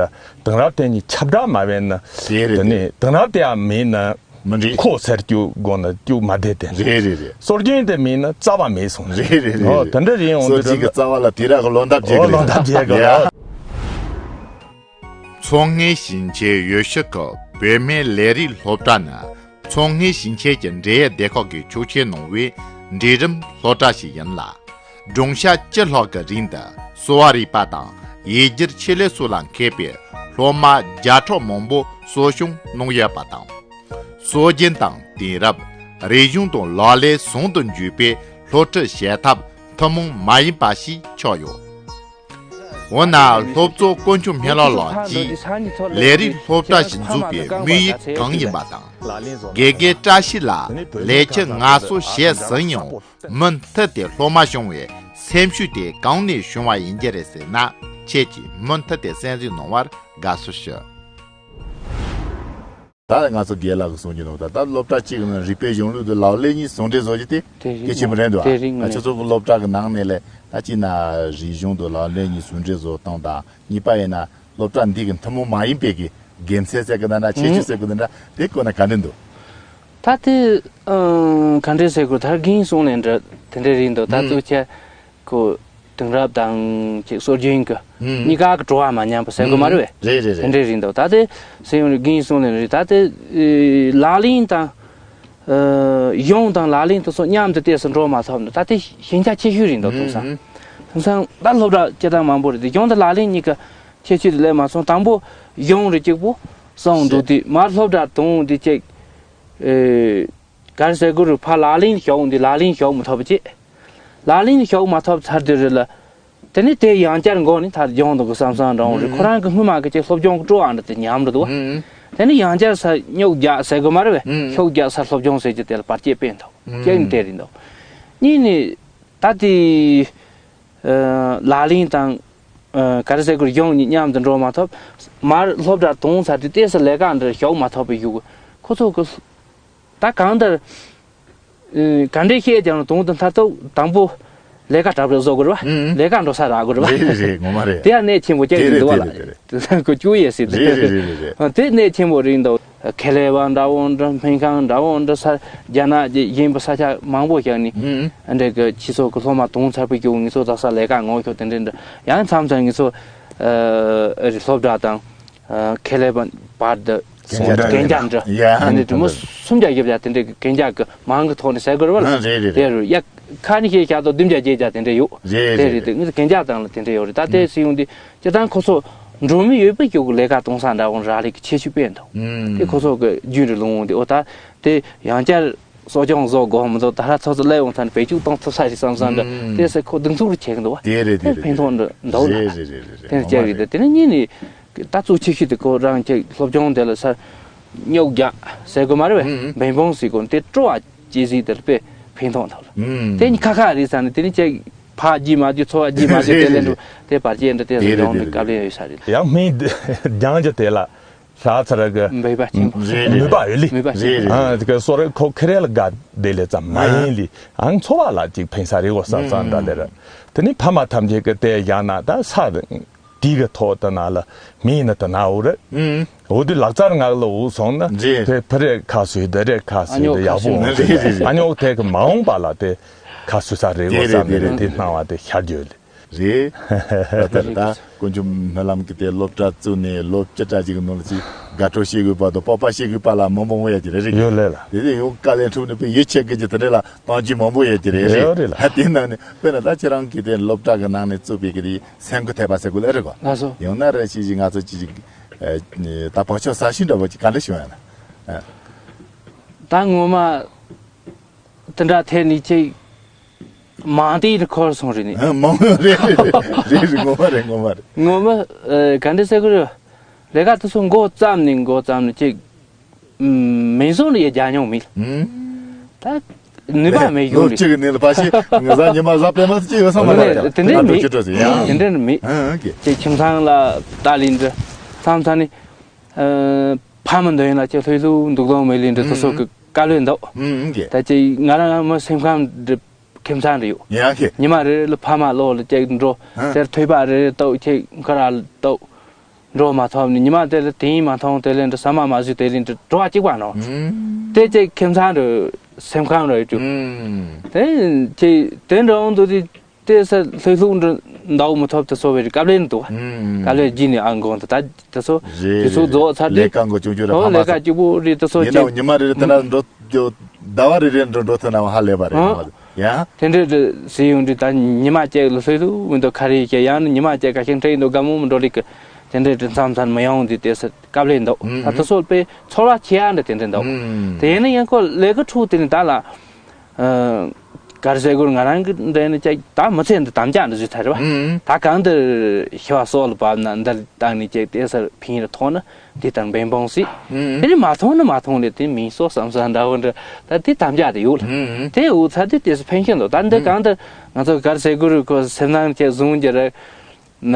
དེང་རབས་དེ་གཉིས་ཁྱབ་བསྒྲགས་མ་བས་ན། དེ་རེད། དེ་ནས་དེང་རབས་དེ་ཡང་མིན་ན། མི་འགྲིག་ཁོ་ཟེར་རྒྱུ་དགོས་ན་རྒྱུ་མ་བསྡད་དེ། རེད་རེད་རེད། སྲོལ་རྒྱུན་དེ་མིན་ན་རྩ་བ་མེད་སོང་། རེད་རེད་རེད། ཨོ་རེད། དེ་འདྲ་རེད། ཡོང་སྲོལ་དུས་རྒྱུན་གྱི་རྩ་བ་ལ་དུས་རབས་ཀྱི་ལོ་འདབ་རྒྱས། ཨོ་ཀྱི་ལོ་རེད། འདབ་རྒྱས་ཀྱི་ཡ། རེད། མཚོ་སྔོན་ཞིང་ཆེན་ཡུལ་ཤུལ་གྱི་བོད་སྨན་ལས་རིགས་སློབ་གྲྭ་ནི་མཚོ་སྔོན་ཞིང་ཆེན་གྱི་འབྲེལ་ཡོད་སྡེ་ཁག་གི་ཆོག་མཆན་གནང་བའི་འབྲིང་རིམ་སློབ་གྲྭ་ཞིག་ཡིན་ལ། སྦྱོང་བྱ་བཅུ་ལྷག་གི་རིང་དུ་གསོ་བ་རིག་པ་དང་ཡིག་སྒྱུར་ཆེད་ལས་སོགས་ལ་མཁས་པའི་སློབ་མ་བརྒྱ་ཕྲག་མང་པོ་གསོ་སྐྱོང་གནང་ཡོད་པ་དང་། སྲོལ་རྒྱུན་དང་དེང་རབས། རིག་གཞུང་དང་ལག་ལེན་ཟུང་དུ་འཇུག་པའི་སློབ་ཁྲིད་བྱེད་ཐབས་ཐུན་མོང་མ་ཡིན་པ་ཞིག་ཆགས་ཡོད། འོ་ན་སློབ་གཙོ་དཀོན་མཆོག་སྨན་བླ་ལགས་ཀྱིས་ལས་རིགས་སློབ་གྲྭ་ཞིག་འཛུགས་པའི་དམིགས་ཡུལ་གང་ཡིན་པ་དང་། དགེ་རྒན་བཀྲ་ཤིས་ལགས་ལས་བྱེད་ངལ་གསོ་བྱས་ཟིན་ཡང་མུ་མཐུད་དེ་སློབ་མ་སྐྱོང་བའི་སེམས་ཤུགས་དེ་གང་ནས་བྱུང་བ་ཡིན་རྒྱུ་རེད་ཟེར་ན། ཁྱེད་ཀྱིས་མུ་མཐུད་དེ་གསན་གཟིགས་གནང་བར་དགའ་བསུ་ཞུ། ད་ང་ཚོ་རྒན་ལགས་ཀྱིས་གསུང་རྒྱུ་ནང་ད་ལྟ་སློབ་གྲྭ་གཅིག་ནང་རིག་པའི་གཞུང་ལུགས་དང་ལག་ལེན་གཉིས་ཟུང་འབྲེལ་བཟོ་རྒྱུ་དེ་དེ་རིག་གལ་ཆེན་པོ་རེད་འདུག་དེ་རིག་ང་ཚོ་ཚོ་སློབ་གྲྭ་གི་ནང་ནས་ལས་ད་གཅིག་ན་རིག་གཞུང་དང་ལག་ལེན་གཉིས་ཟུང་འབྲེལ་བཟོ་སྟངས་དང་། གཉིས་པ་ཡིན་ན་སློབ་གྲྭ་འདི་གི་ཐུན་མོང་མ་ཡིན་པའི་གི་དགེ་མཚན་ཟེར་གི་ན་ན་ཁྱད་ཆོས་ཟེར་གི་ན་ན་དེ་སྐོར་ན་ག་འདྲ་འདུག་ད་དེ་ཨང་ག་འདྲ་ཟེར་དགོས། ད་རྒན་གསུང་ལེན་འདྲ་དེ་འདྲ་རེད་འདུག་ད་ཨང་གཙོ་ཆེ་ཁོ་དེང་རབས་དང་ཅིག་སྲོལ་རྒྱུན་གྱི་ཨང་གཉིས་ཀ་གི་བྲོ་བ་མ་ཉམས་པ་ཟེར་དགོས་མ་རེད་བས། རེད་རེད་རེད། དེ་འདྲ་རེད་འདུག་ད་དེ་ཟེར་ཡོང་རེད། རྒན་གསུང་ལེན་རེད། ད་དེ་ཨེ་ལག་ལེན་དང་ཨེ་གཞུང་དང་ལག་ལེན་དེ་ཚོ་མཉམ་དུ་བལྟས་སུ་འགྲོ་མ་ཐུབ་ན་ད་དེ་ཞན་ཆ་ཆེ་ཤོས་རེད་འདུག་དེང་སང་། ཨང་དེང་སང་ད་སློབ་གྲྭ་སྤྱིར་བཏང་མང་པོ་རེད་དེ་གཞུང་དང་ལག་ལེན་གཉིས་ཀ་ཁྱད་ཆོས་དེ་ལས་མ་སོང་། དང་པོ་གཞུང་རེ་གཅིག་པོ་གསུངས་འདུག་དེ་མར་སློབ་གྲྭ་དང་དེ་གཅིག་ཨེ་ག་རེ་ཟེར་དགོས་རེད། ཕར་ལག་ལེན་ཞོག་འདི་ལག་ལེན་ཞོག་མི་ཐུབ་པ་བྱེད། ལག་ལེན་ཞོག་མ་ཐུབ་ཚར་དུས་རེད་ལ། དེ་ནི་དེ་ཡང་བསྐྱར་མགོ་ནས་ཐར་སྦྱོང་འདུག་གི་བསམ་བསམ་འདྲ་བོ་རེད། ཨང་ཁོ་རང་གི་སྔོན་མ་གི་ཅིག་སློབ་སྦྱོང་གི་སྤྲོ་བ་འདྲ་དེ་ཉམས་འགྲོ་འདུག་བ། ཨང་། དེ་ནི་ཡང་བསྐྱར་ས་སྨྱུག་རྒྱག་ཟེར་དགོས་མ་རེད་བས། ཨང་། ཤུགས་རྒྱག་ས་སློབ་སྦྱོང་ཟེར་གྱི་དེ་ལ་བར་ཆད་དཔེ་འདུག་ཨང་། གཅིག་ནི་དེ་རེད་འདུག་གཉིས་ནི། ད་དེ། ལག་ལེན་དང་། ག་རེ་ཟེར་དགོས་རེད། གཞུང་གཉིས་མཉམ་དུ་འགྲོ་མ་ཐུབ། མར་སློབ་གྲྭ་དང་ཚར་དུས་ཏོག་ཙམ་ལས་ཀ་འདྲ་ཞོག་མ་ཐུབ་པའི་གཞུག་གུ་ཁོ་ཚོ་གི་ད་གང་ལྟར། ཨ། ག་འདྲས་བཤད་ཀྱང་དོན་དུ་མཐར་ཐུག་དང་པོ་ལས་ཀ་གྲབས་རེ་བཟོ་དགོས་རེད་བ། ཨང་། ལས་ཀ་འགྲོ་ས་རག་དགོས་རེད་བ། རེད་རེད་རེད། ངོ་མ་རེད། དེ་ཡང་གནད་ཆེན་པོ་ཅིག་རེད་འདུག་བ་ལ། དེ་རེད་དེ་རེད་དེ་རེད། ཁོ་སྐྱོ་ཡས་སྲིད་དེ། རེད་རེད་རེད་རེད། དེ་གནད་ཆེན་པོ་རེད་འདུག་ཁེ་ལས་པ་འདྲ་བོ་འདྲ། སྨན་ཁང་འདྲ་བོ་འདྲ། ས་རྒྱ་ནག་གཞན་པ་ས་ཆ་མང་པོ་བཞག་ནས། ཨང་། འདྲ་གི་ཁྱེད་ཚོ་གི་སློབ་མ་དུང་ཚར་པོ་སྐྱོ་ངེད་ཚོ་དག་ས་ལས་ཀ་ངོ་ཤོག་དེ་འདྲ་འདྲ་ཡང་མཚམས་མཚམས་ངེད་ཚོ་ཨ་རི་སློབ་གྲྭ་དང་། ཨ། ཁེ་ལས་པ་བར་དུ་གན་རྒྱ་གན་རྒྱ་འདྲ། ཡ། ཨ་ནི་དེ་མོ་སུམ་བརྒྱ་བརྒྱད་བརྒྱ་དེ་འདྲའི་གན་རྒྱ་གི་མང་གི་ཐོག་ནས་ཟེར་དགོས་རེད་བ་ལ། ཨ། རེད་རེད་དེ་རེད། རུ་ཡ། ཁ་ནས་བཤད་བཞག་དང་བདུན་བརྒྱ་བརྒྱད་བརྒྱ་དེ་འདྲ་ཡོད། རེད། དེ་རེད། རེད་དེ་ངས་གན་རྒྱ་ཙམ་ལ་དེ་འདྲ་ཡོད་རེད། ད་དེ་ཨུམ། སྲིད་གཞུང་འདི་སྤྱིར་བཏང་ཁོ་ཚོ་འགྲོ་མི་ཡོད་པའི་རྒྱུ་གི་ལས་ཀ་གཏོང་ས་འདྲ་བོ་རག་ལས་ཀྱི་ཁྱད་ཆོས་དཔེ་འདུག་ཨུམ། དེ་ཁོ་ཚོ་གི་རྒྱུན་རེད་ལུང་འདི། འོ་ད་དེ་ཡང་བསྐྱར་གསོ་སྐྱོང་བཟོ་དགོས་མི་འདུག་ད་ལྷ་ཚོ་ཚོ་སླེབས་འོང་ཐང་བེད་སྤྱོད་གཏོང་ཐུབ་ས་ཞིག་བསམ་བསམ་འདྲ། ཨུམ། དེ་སེ་ཁོ་གདུག་རྩུབ་རེ་བྱེད་གི་འདུག་བ། དེ་རེད། དེ་དེ་རེད། དེ་ཕན་ཐོགས་འདྲ་འདུག་ལ། རེད་རེད་རེད་རེད། དེ་ལ་བཅར་གི་འདུག་དེ་ནས་གཉིས་ནས། ད་གཙོ་ཆེ་ཤོས་དེ་ཁོ་རང་ཁྱེད་སློབ་སྦྱོང་དེ་ལ་ས་རྙོག་རྒྱག་ཟེར་དགོས་མ་རེད་བས། ཨུམ། འབད་འབུངས་ཟེར་དགོས་དེ་སྤྲོ་བ་སྐྱེ་ཟིག་དེ་ལ་དཔེ་ཕན་ཐོགས་འདུག་ལ། ཨུམ། དེ་ནི་ཁ་ཁ་རེད་ས་ནི་དེ་ནི་ཁྱེད་ཕ་རྒྱུས་མ་རྒྱུས་ཚོ་བ་རྒྱུས་མ་རྒྱུས་དེ་ལས་འགྲོ་དེ་བར་ཅན་འདྲ་དེ་ལ་ཡོང་ནི་དཀའ་ལས་ཡོད་ས་རེད། ཡང་སྨན་རྒྱང་རྒྱུ་དེ་ལ་ལྷག་ཚར་གི་འབད་པ་ཆེན་པོ་རེད། རེད། མོས་པ་ཡོད་ལི། མོས་པ་ཆེན་པོ། རེད། ཨ་དེ་ག་སོ་རེ་ཁོ་ཁེ་རེ་ལ་དགའ་བདེ་ལེ་ཙམ་མ་ཡིན་ལི། ཨང་འཚོ་བ་ལ་ཅིག་ཕན་ས་རེད་འོ་ས་ཙང་འདྲ་ལེ་ར། དེ་ནི་ཕ་མ་ཐམས་ཅད་ཀྱི་དེ་ཡང་ན་ད་ས་དེ་གི་ཐོག་ད་ན་ལ་མི་ཡིན་ན་ད་ན་འོ་རེད། ཨུམ། འོ་དེ་ལག་རྩལ་ངག་ལ་འུ་སོང་ན་རེད། དེ་ཕ་རེ་ཁ་སོས་དེ་རེ་ཁ་སོས་དེ་ཡག་པོ་འོང་། རེད་རེད་རེད། ཨ་ཉོག་དེ་གི་མ་འོངས་པ་ལ་དེ་ཁ་སོས་ས་རེད་འོ་ས་མི་རེད། དེ་སྣང་བ་དེ་ཤར་རྒྱུ་ལེ། རེད། ད་ལྟ་ད་དཀོན་མཆོག་སྨོན་ལམ་གྱི་དེ་སློབ་གྲྭ་བཙུགས་ནས་ལོ་བཅུ་ཕྲག་གཅིག་གི་ནང་ལ་ཅིག་དགའ་སྤྲོ་བྱེད་དགོས་པ་དང་སྤོབས་པ་བྱེད་དགོས་པ་ལ་མང་པོ་མང་ཡོད་ཀྱི་རེད། རེད། ཡོད་ལེ་ལ། དེ་དེ་ཡང་དཀའ་ལས་འཕྲད་ནས་དཔེ་ཡིད་ཆེས་དགོས་ཀྱི་དེ་འདྲ་ལ་གཏོང་རྒྱུ་མང་པོ་ཡོད་ཀྱི་རེད། རེད། ཡོད་རེད་ལ། ད་དེ་ནང་ནས་དཔེར་ན་ད་ཁྱེད་རང་གིས་དེ་སློབ་གྲྭ་གི་ནང་ནས་བཙུགས་པའི་གི་དེ་སེམས་འགུལ་ཐེབས་པ་ཟེར་དགོས་ལེ་རེད་གོ། ལགས་སོ། ཡང་ན་རེ་ཞིག་ཞིག་ང་ཚོ་ཅིག་ཅིག་ད་བག་ཆགས་ཟ་ཞིང་འདྲ་བོ་ཅིག་ག་འདྲ་བྱུང་ཡང་ན། ད་ངོ་མ། དེ་འདྲ་ཐད་ནི་ཅིག་མང་དེ་ཡིན་འཁོར་སོང་རེད་ནི། ཨ་མང་རེད་རེད་རེད། ངོ་མ་རེད། ངོ་མ་རེད། ངོ་མ་ཨ་ག་འདྲ་ཟེར་གི་རེད། ལས་ཀ་དེ་ཚོ་འགོ་བརྩམས་ནས་འགོ་བརྩམས་ནས་ཅིག་མིང་བཟོ་ལ་ཡ་རྒྱ་མྱོང་མེད། ཨུམ། ད་ནུས་པ་མེད་ལོ་གྱོང་རེད། གཅིག་གི་ནང་ལ་ཕ་ཤི་ང་ཟ་ཉི་མ་ཟ་པད་མ་ཅིག་ཡོད་ས་མ་རེད། དེ་འདྲ་མེད། དེ་འདྲ་མེད། ཨ་ཨ་ཀྱེ། ཅིག་ཁྱིམ་ཚང་ལ་ལྟ་ལིན་འདྲ་མཚམས་མཚམས་ནི། ཕ་མ་འདོད་ཡིན་ལ་ཅིག་ལྷོད་ལྷོད་འདུག་ལོང་མེད་ལིན་འདྲ་དེ་ཚོ་གི་དཀའ་ལས་འདུག་ཨུམ་ཨུམ་ཀྱེ། ད་ཅིག་ང་རང་མི་སེམས་ཁམས་འདྲ་ཁྱིམ་ཚང་འདྲ་ཡོད། ཡང་ཀྱེ། ཉི་མ་རེ་རེ་ལ་ཕ་མ་ལོག་ལ་ཅིག་འགྲོ་ཨ་དེར་ཐོས་པ་རེ་རེ་ལྟོགས་ཁྱེད་ཁ་ར་ལ་ལྟོགས་འགྲོ་མ་ཐོབ་ནི་ཉི་མ་དེ་ལ་དེ་ཡིན་མ་མཐོང་དེ་ལས་འདྲ་ཟ་མ་མ་ཟོས་དེ་ལས་འདྲ་འགྲོ་བ་གཅིག་པ་ནོ། ཨུམ། དེ་ཅིག་ཁྱིམ་ཚང་འདྲ་སེམས་ཁམས་འདྲ་ཡོད་རྒྱུ། ཨུམ། དེ་ཅིག་དེ་འདྲ་འོང་དུས་དེ། དེ་ས་ལྷོད་ལྷོད་འདྲ་འདུག་མི་ཐོབ་དེ་ཚོ་བའི་སྐབས་ལས་འདུག་བ། ཨུམ། སྐབས་ལས་རྗེས་ནས་ཨ་འགོང་དུ་ད་དེ་ཚོ་རེད་དེ་ཚོ་རེད། རྫོགས་ཚར་ལས་ཀ་འགོ་ཆུང་ཆུང་རེད། ཧོ་ཕ་ལས་མ་ཀ་སོང་གཅིག་པུ་རེད་དེ་ཚོ་ཡིན་ཅིག་ནའང་ཉི་མ་རེ་རེ་དེ་ན་འགྲོ་རྒྱུ་ཟླ་བ་རེ་རེ་འགྲོ་འགྲོ་ཐུབ་ན་ཧ་ལས་པ་རེད། ཧོ། ངོ་མ་ཡ། དེ་འདྲའི་རེ་ཟེར་ཡོང་དུས་ད་ཉི་མ་གཅིག་ལ་ལྷོད་ལྷོད་མི་འདུག་ཁ་རེ་ཞིག་ཡང་ནི་ཉི་མ་གཅིག་ཁ་ཤས་འཕྲད་ཡིན་འདུག་དགའ་མོ་མི་འགྲོ་ལིག་གི་དེ་འདྲའི་རེ་མཚམས་མཚམས་མི་ཡོང་དུས་དེ་ས་སྐབས་ལས་འདུག་ཨུམ། ད་དེ་ཚོ་དཔེ་ཚོར་བ་ཆེ་ཡ་འདྲ་དེ་འདྲ་འདུག་ཨུམ། དེ་ཡིན་ན་ཡང་ཁོ་ལས་ཀ་འཁྲུག་དེ་ནི་ད་ལ། ཨ། ག་རེ་ཟེར་དགོས་ང་རང་གི་འདྲ་ནི་ཅིག་ད་མི་ཚེ་འདི་དམ་བཅའ་འདྲ་ཞིག་ཚར་བ། ཨུམ། ད་གང་ལྟར་ཤི་བ་སྲོག་ལ་བབས་ན་འདིར་བཏང་ནས་ཅིག་དེ་སར་ཕན་རེ་ཐོགས་ན་འདི་ལྟར་འབད་འབུངས་སྲིད། ཨུམ། དེ་ནི་མ་ཐོགས་ན་མ་ཐོགས་ནས་དེ་མིན་སོ་བསམ་བསམ་འདྲ་བོ་འདྲ་ད་དེ་དམ་བཅའ་དེ་ཡོད་ལ། ཨུམ། དེ་འུ་ཚ་དེ་དེ་སུ་ཕན་ཤེས་འདུག་ད་འདི་ཨུམ། གང་ལྟར་ང་ཚོ་ག་རེ་ཟེར་དགོས་རེད་ཁོ་སེམས་ནང་ཅིག་བཟུང་རྒྱུ་རེད། ན་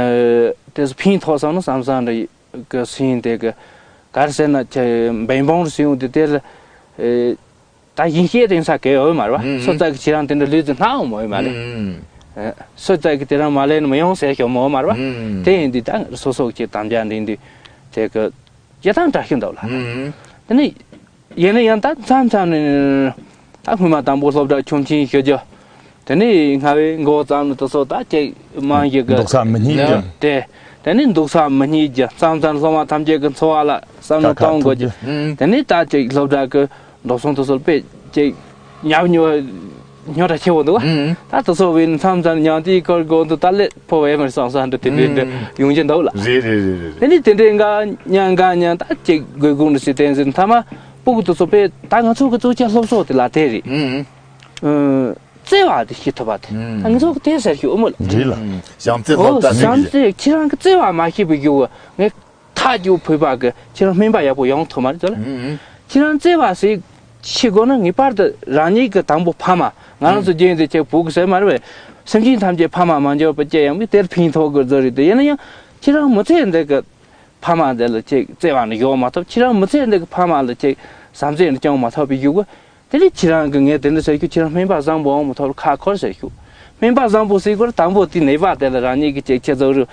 དེ་སུ་ཕན་ཐོགས་སོང་ན་བསམ་བསམ་འདྲ་གི་སུ་ཡིན་དེ་གི་ག་རེ་ཟེར་ན་ཅིག་འབད་འབུངས་སུ་ཡོང་དེ་དེ་ལ། ད་ཡིན་ཤེས་དེང་ས་གལ་ཡོད་མ་རེད་བ། ཨུམ། སོ་ཙག་གི་ཁྱེད་རང་དེ་འདྲ་ལུས་ཙི་སྣང་འོང་མ་ཡོད་མ་རེད། ཨུམ། སོ་ཙག་གི་དེ་རང་མ་ལས་ནི་མི་ཡོང་ཟེར་ཤོག་མོ་མ་རེད་བ། ཨུམ། དེ་ཡིན་དུས་ད་སོ་སོ་གི་དམ་བཅའ་འདྲེན་དུས་དེ་གི་ཡེ་དང་འདྲ་ཤི་འདུག་ལ། ཨུམ། དེ་ནི་ཡིན་ན་ཡང་ད་མཚམས་མཚམས་ནི་ད་སྔོན་མ་དང་པོ་སློབ་གྲྭ་ཆུང་ཆེན་ཞུ་རྒྱུ། དེ་ནས་སྔ་བའི་འགོ་བརྩམས་ནས་དེ་ཚོ་ད་ཅིག་དམངས་ཀྱི་གི་འདུག་ས་མི་རྙེད་ཀྱི། དེ་དེ་ནས་འདུག་ས་མི་རྙེད་ཀྱི་མཚམས་མཚམས་སློབ་མ་ཐམས་ཅད་ཀྱི་འཚོ་བ་ལ་བསམ་བློ་གཏོང་དགོས་ཀྱི། ཁ་ཁ་ཐུག་ཀྱི། དེ་ནས་ད་ཅིག་སློབ་གྲྭ་གི་འགྲོ་སོང་དེ་ཚོ་དཔེ་ཅིག་ཉག་ཉོག་ཉོ་གྲ་ཆེ་བོ་འདུག་བ། ད་དེ་ཚོ་བས་མཚམས་མཚམས་ཉང་ཏིའི་ཁར་དགོན་དུ་ད་ལས་ཕོ་བས་མར་སང་སང་འདྲ་དེ་འདྲ་འདྲ་ཡོང་གི་འདུག་ལ། རེད་རེད་རེད་རེད། དེ་ནས་དེ་འདྲའི་འགའ་ཉང་འགའ་ཉང་ད་ཅིག་དགོས་དགོས་འདྲ་ཞིག་བསྟན་ཟིན་མཐའ་མ་སྤུ་གུ་དེ་ཚོ་དཔེ་ད་ང་ཚོ་གི་གཙུག་ཆེ་སློབ་གསོ་དེ་ལ་དེ་རེད། བརྩེ་བ་དེ་ཤེས་ཐུབ་པ་དེ། ཨང་། ད་ང་ཚོ་གི་དེ་ཟེར་ཞུ་ཨོ་མོ་ལ། རེད་ལ། བྱམས་བརྩེ་སློབ་ཨོ་གསོ་བྱམས་བརྩེ་ཁྱེད་རང་གི་བརྩེ་བ་མ་ཤེས་པའི་རྒྱུ་ངས་ཐག་རྒྱུ་བོད་པ་གི་ཁྱེད་རང་སྨན་པ་ཡག་པོ་ཡོང་ཐུབ་མ་རེད་ཟེར་ལ། ཨང་། ཁྱེད་རང་བརྩེ་བ་ཟེར་ཤེས་དགོས་ན་ངེས་པར་དུ་རང་ཉིད་ཀྱི་དང་པོ་ཕ་མ། ང་རང་ཚོ་རྒྱུན་དུ་ཁྱེད་བུ་གི་ཟེར་མ་རེད་བས། སེམས་ཅན་ཐམས་ཅད་ཕ་མ་མ་འབྱོར་པ་སྐྱེ་ཡང་མི་དེར་ཕན་ཐོགས་དགོས་ཟེར་རེད་དེ། ཡིན་ན་ཡང་ཁྱེད་རང་མི་ཚེ་འདི་གི་ཕ་མ་འདི་ལ་ཅིག་བརྩེ་བ་ནི་ཡོང་མ་ཐུབ། ཁྱེད་རང་མི་ཚེ་འདི་གི་ཕ་མ་ལ་ཅིག་བྱམས་བརྩེ་ནི་བཅང་མ་ཐུབ་པའི་རྒྱུ་གི། དེ་ནི་ཁྱེད་རང་གི་ངས་དེ་འདྲ་ཟེར་རྒྱུ་ཁྱེད་རང་སྨན་པ་བཟང་པོ་འོང་མ་ཐུབ་ཁ་འཁོར་ཟེར་རྒྱུ། སྨན་པ་བཟང་པོ་ཟེར་དགོས་དང་པོ་དེ་ནད་པ་དེ་ལ་རང་ཉིད་ཀྱི་ཅིག་ཁྱེད་ཚོ་རུ་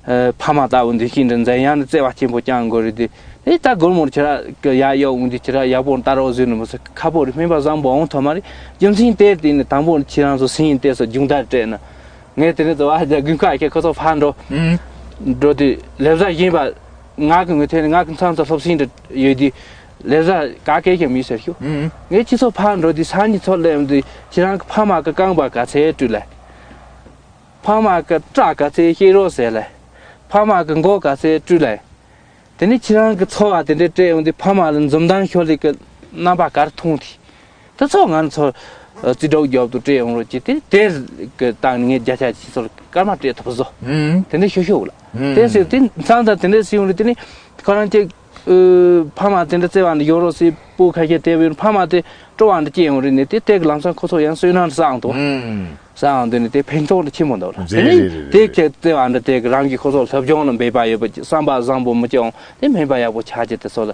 ཕ་མ་ལྟ་བུ་འདུ་ཤེས་འདྲ་འཛིན་ཡང་ནི་བརྩེ་བ་ཆེན་པོ་བཅང་དགོས་རེད་དེ། དེ་ད་སྒོར་མོར་ཁྱེད་རང་གི་ཡ་གཡོག་འོང་དུས་ཁྱེད་རང་ཡག་པོ་ལྟ་རོགས་ཟེར་ནི་མི་ཚེ་ཁ་པོ་རེད། སྨན་པ་བཟང་པོ་འོང་ཐུབ་མ་རེད། རྒྱུ་མཚན་དེ་དེ་ནི་དང་པོ་ཁྱེད་རང་ཚོ་སེམས་དེ་ཚོ་སྦྱོང་བརྡར་སྤྲད་ན། ངས་དེ་ནས་དུ་བ་རྒྱ་དགུན་ཁ་ཁྱེད་ཁོ་ཚོ་ཕར་འགྲོ། ཨུམ། འགྲོ་དུས་ལེབ་ཟ་བཞིན་པ། ང་གི་ངོས་ཐད་ནས་ང་གི་མཚམས་སུ་སློབ་ཟིན་འདྲ་ཡོད་དུས། ལས་བཟའ་ག་གེ་ཞིག་མི་ཟེར་ཤོག་ངས་ཁྱེད་ཚོ་ཕར་འགྲོ་དུས་སང་ཉིན་ཚོ་སླེབས་དུས་ཁྱེད་རང་གི་ཕ་མ་གི་རྐང་པ་ག་ཚད་བཀྲུས་ལེ། ཕ་མ་གི་སྐྲ་ག་ཚད་བཤད་རོགས་ཟེར་ལེ། ཕ་མ་གི་མགོ་ག་ཚད་བཀྲུས་ལེ། དེ་ནས་ཁྱེད་རང་གི་འཚོ་བ་དེ་འདྲས་སྤྲད་ཡོང་དུས་ཕ་མ་ལ་འཛུམ་མདངས་ཤོར་ལེ་གི་རྣམ་པ་ག་རེ་མཐོང་དུས། དེ་ཚོ་ང་ཚོ་རྩིས་སྒྲོག་རྒྱབ་ཏུ་སྤྲད་ཡོང་རོགས་ཀྱིས་དེ་དེར་གི་སྟེང་ནས་ངས་བརྒྱ་ཆ་ཁྱེད་ཚོར་སྐར་མ་སྤྲད་ཐུབ་བཟོ། དེ་འདྲས་ཤོད་ཤོད་ལ། དེ་ཟེར་དེ་མཚམས་དང་དེ་འདྲས་ཟེར་ཡོང་རེད། དེ་ནས་ཁོ་རང་གཅིག་ཕ་མ་དེ་འདྲ་བརྩེ་བ་འདྲ་ཡོད་རོགས་ཟེར་སྤུ་ཁ་ཤས་དེ་བས་ཕ་མ་དེ་སྤྲོ་བ་འདྲ་སྐྱེ་ཡོང་རེད་ནས་དེ་དེ་གི་ལམ་སང་ཁོ་ཚོ་ཡང་བསོད་ནམས་བསགས་འདུག་བསགས་འདི་ནི་དེ་ཕན་ཐོགས་འདྲ་ཆེན་པོ་འདུག་དེ་རེད་ནས་རེད་རེད། དེ་རེད། ཁྱེད་བརྩེ་བ་འདྲ་དེ་གི་རང་གི་ཁོ་ཚོ་སློབ་སྦྱོང་ལ་འབད་པ་ཡོད་པ་བསམ་པ་བཟང་པོ་མི་སྐྱོང་དེ་སྨན་པ་ཡག་པོ་ཆགས་ཀྱི་དེ་ཚོ་ལ་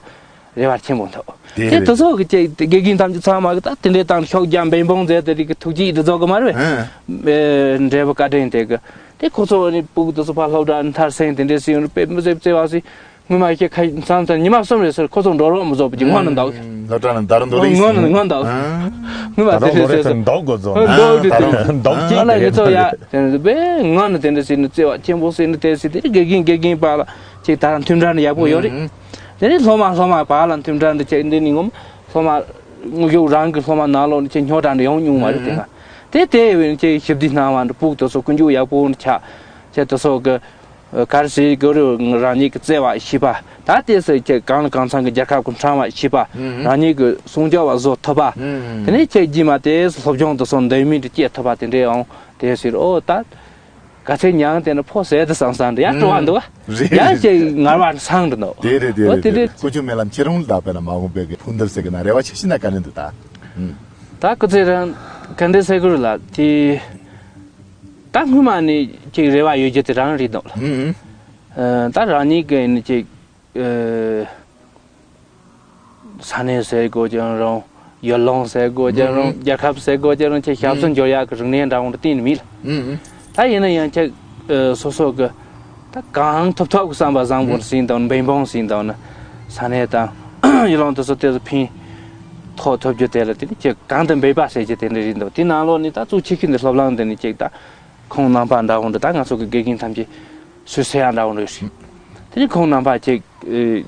རེ་བ་ཆེན་པོ་འདུག་དེ་དེ་རེད། དེ་ཚོ་གི་ཅིག་དགེ་རྒན་ཐམས་ཅད་ཚང་མ་གི་ད་དེ་འདྲའི་སྟངས་ཤོག་རྒྱ་འབད་འབུངས་མཛད་དེ་རིག་གི་ཐུགས་རྗེ་འདི་ཚོ་གི་མ་རེད། ཨ་འབྲས་བུ་བཀའ་དྲིན་དེ་གི་དེ་ཁོ་ཚོ་ནི་སྤུ་གུ་དེ་ཚོ་ཕར་སློབ་གྲྭ་མཐར་སོན་དེ་འདྲའི་སྲིད་ཡོང་རེད། དཔེ་མི་སྲིད་བརྩེ་བ་སྲིད། སྔོན་མ་ཁྱེད་ཁ་མཚམས་མཚམས་ཉི་མ་གསུམ་རེ་ཟེར་ཁོ་ཚོ་འགྲོ་རོགས་མི་བཟོ་བ་ཅིག་སྔོན་ནས་འདུག་སློབ་གྲྭ་ནང་ད་རུང་འདུག་རེད། སྔོན་ནས་སྔོན་འདུག་སྔོན་མ་ད་ཟེར་རུང་ཟེར་ཟེར་ཟེར་འདུག་དགོས་ཚོ་འདུག་རེད་ད་དེ་རུང་འདུག་ཨ་ཅིག་ལ་ངེད་ཚོ་ཡ་དེ་ནས་དཔེ་སྔོན་ནས་དེ་འདྲ་ཟེར་ནས་བརྩེ་བ་ཆེན་པོ་ཟེར་ནས་དེ་ཟེར་དེ་དགེ་རྒན་དགེ་རྒན་བར་ལ་ཅིག་ད་རང་མཐུན་སྒྲིལ་ནས་ཡག་པོ་ཡོད་རེད། དེ་ནས་སློབ་མ་སློབ་མ་བར་ལ་མཐུན་སྒྲིལ་འདི་ཅིག་འདི་ནི་ངོ་མ་སློབ་མ་དངོས་ཤུགས་རང་གི་སློབ་མ་ནང་ལོགས་ནས་ཅིག་རྙོག་དྲ་འདྲ་ཡོང་མྱོང་མ་རེད་དེ་ན། དེ་དེ་ཡིན་ཅིག་ཞི་བདེ་སྣང་བ་འདྲ་སྤུ་གུ་དེ་ཚོ་ཀུན་སྤྱོད་ཡག་པོ་འདྲ་ཆགས་ཅིག་དེ་ཚོ་གི་ག་རེ་ཟེར་དགོས་རེད། རང་ཉིད་ཀྱི་བརྩེ་བ་ཤེས་པ་ད་ལྟའི་སྲིད་ཀྱི་གང་ལ་གང་འཚམ་གྱི་རྒྱལ་ཁབ་ཀྱི་ཕྲེང་བ་ཤེས་པ་རང་ཉིད་ཀྱི་སྲུང་སྐྱོབ་པ་བཟོ་ཐུབ་པ། དེ་ནས་ཁྱེད་རྗེས་མ་དེ་སློབ་སྦྱོང་དུ་སོང་འདོད་མི་འདྲ་སྐྱེ་ཐུབ་པ་དེ་འདྲའི་ཡང་དེ་ཟེར་ཨོ་ད་ག་ཚད་མྱངས་དེ་ནི་ཕོ་ཟད་དུ་བསམ་བསམ་འདྲ་ཡང་སྤྲོ་བ་འདུག་རེད་ཡང་རེད་ཅིག་རེད། ངར་བ་སངས་འདྲ་འདུག་རེད་རེད་རེད་ཨོ་རེད་དེ་རེད། འདྲའི་ཀུ་ཅུ་སྨོན་ལམ་ཁྱེད་རང་ལ་དཔེར་ན་མ་འོངས་པའི་གི་ཕུགས་འདུན་ཟེར་གི་ན་རེ་བ་ཆེ་ཤོས་ན་ག་རེ་འདུག་ད། ད་སྐུ་ཚེ་རིང་ག་འདྲ་ཟེར་དགོས་རེད་ལ་དེ། ད་སྔོན་མ་ནས་ཅིག་རེ་བ་ཡོད་རྒྱུ་དེ་རང་རེད་འདུག་ལ། ཨུ་ཨུ། ཨ་ད་རང་ཉིད་ཀྱི་ནི་ཅིག་ཨ་ས་གནས་ཟེར་དགོས་ཀྱང་རུང་ཡུལ་ལུང་ཟེར་དགོས་ཀྱང་རུང་ཨུ་ཨུ། རྒྱལ་ཁབ་ཟེར་དགོས་ཀྱང་རུང་ཅིག་ཞབས་སུ་ཨུ་འབྱོར་ཡག་གི་རིག་གནས་འདྲ་བོ་འདྲ་གཏན་ནས་མེད་ལ། ཨུ་ཨུ། ད་ཡིན་ན་ཡང་ཅིག་ཨ་སོ་སོ་གི་ད་གང་ཐུབ་ཐུབ་ཀྱི་བསམ་པ་བཟང་པོ་ཟིན་དང་འབད་འབུངས་ཟིན་དང་ནི་ས་གནས་དང་ཡུལ་ལུང་དེ་ཚོ་དེ་ཚོ་ཕན་ཐོགས་ཐུབ་རྒྱུ་དེ་ལ་དེ་ནི་ཅིག་གང་དུ་འབད་པ་ཟེར་རྒྱུ་དེ་འདྲ་རེད་འདུག་དེ་ནང་ལོགས་ནི་ད་གཙོ་ཆེ་ཤོས་འདི་སློབ་གླིང་འདི་ནི་ཅིག་ད་ཁོང་རྣམ་པ་འདྲ་བོ་འདི་ད་ང་ཚོ་གི་དགེ་རྒན་ཐམས་ཅད་སུད་སི་ཡ་འདྲ་བོ་འདི་རེད། དེ་ནི་ཁོང་རྣམ་པ་ཅིག་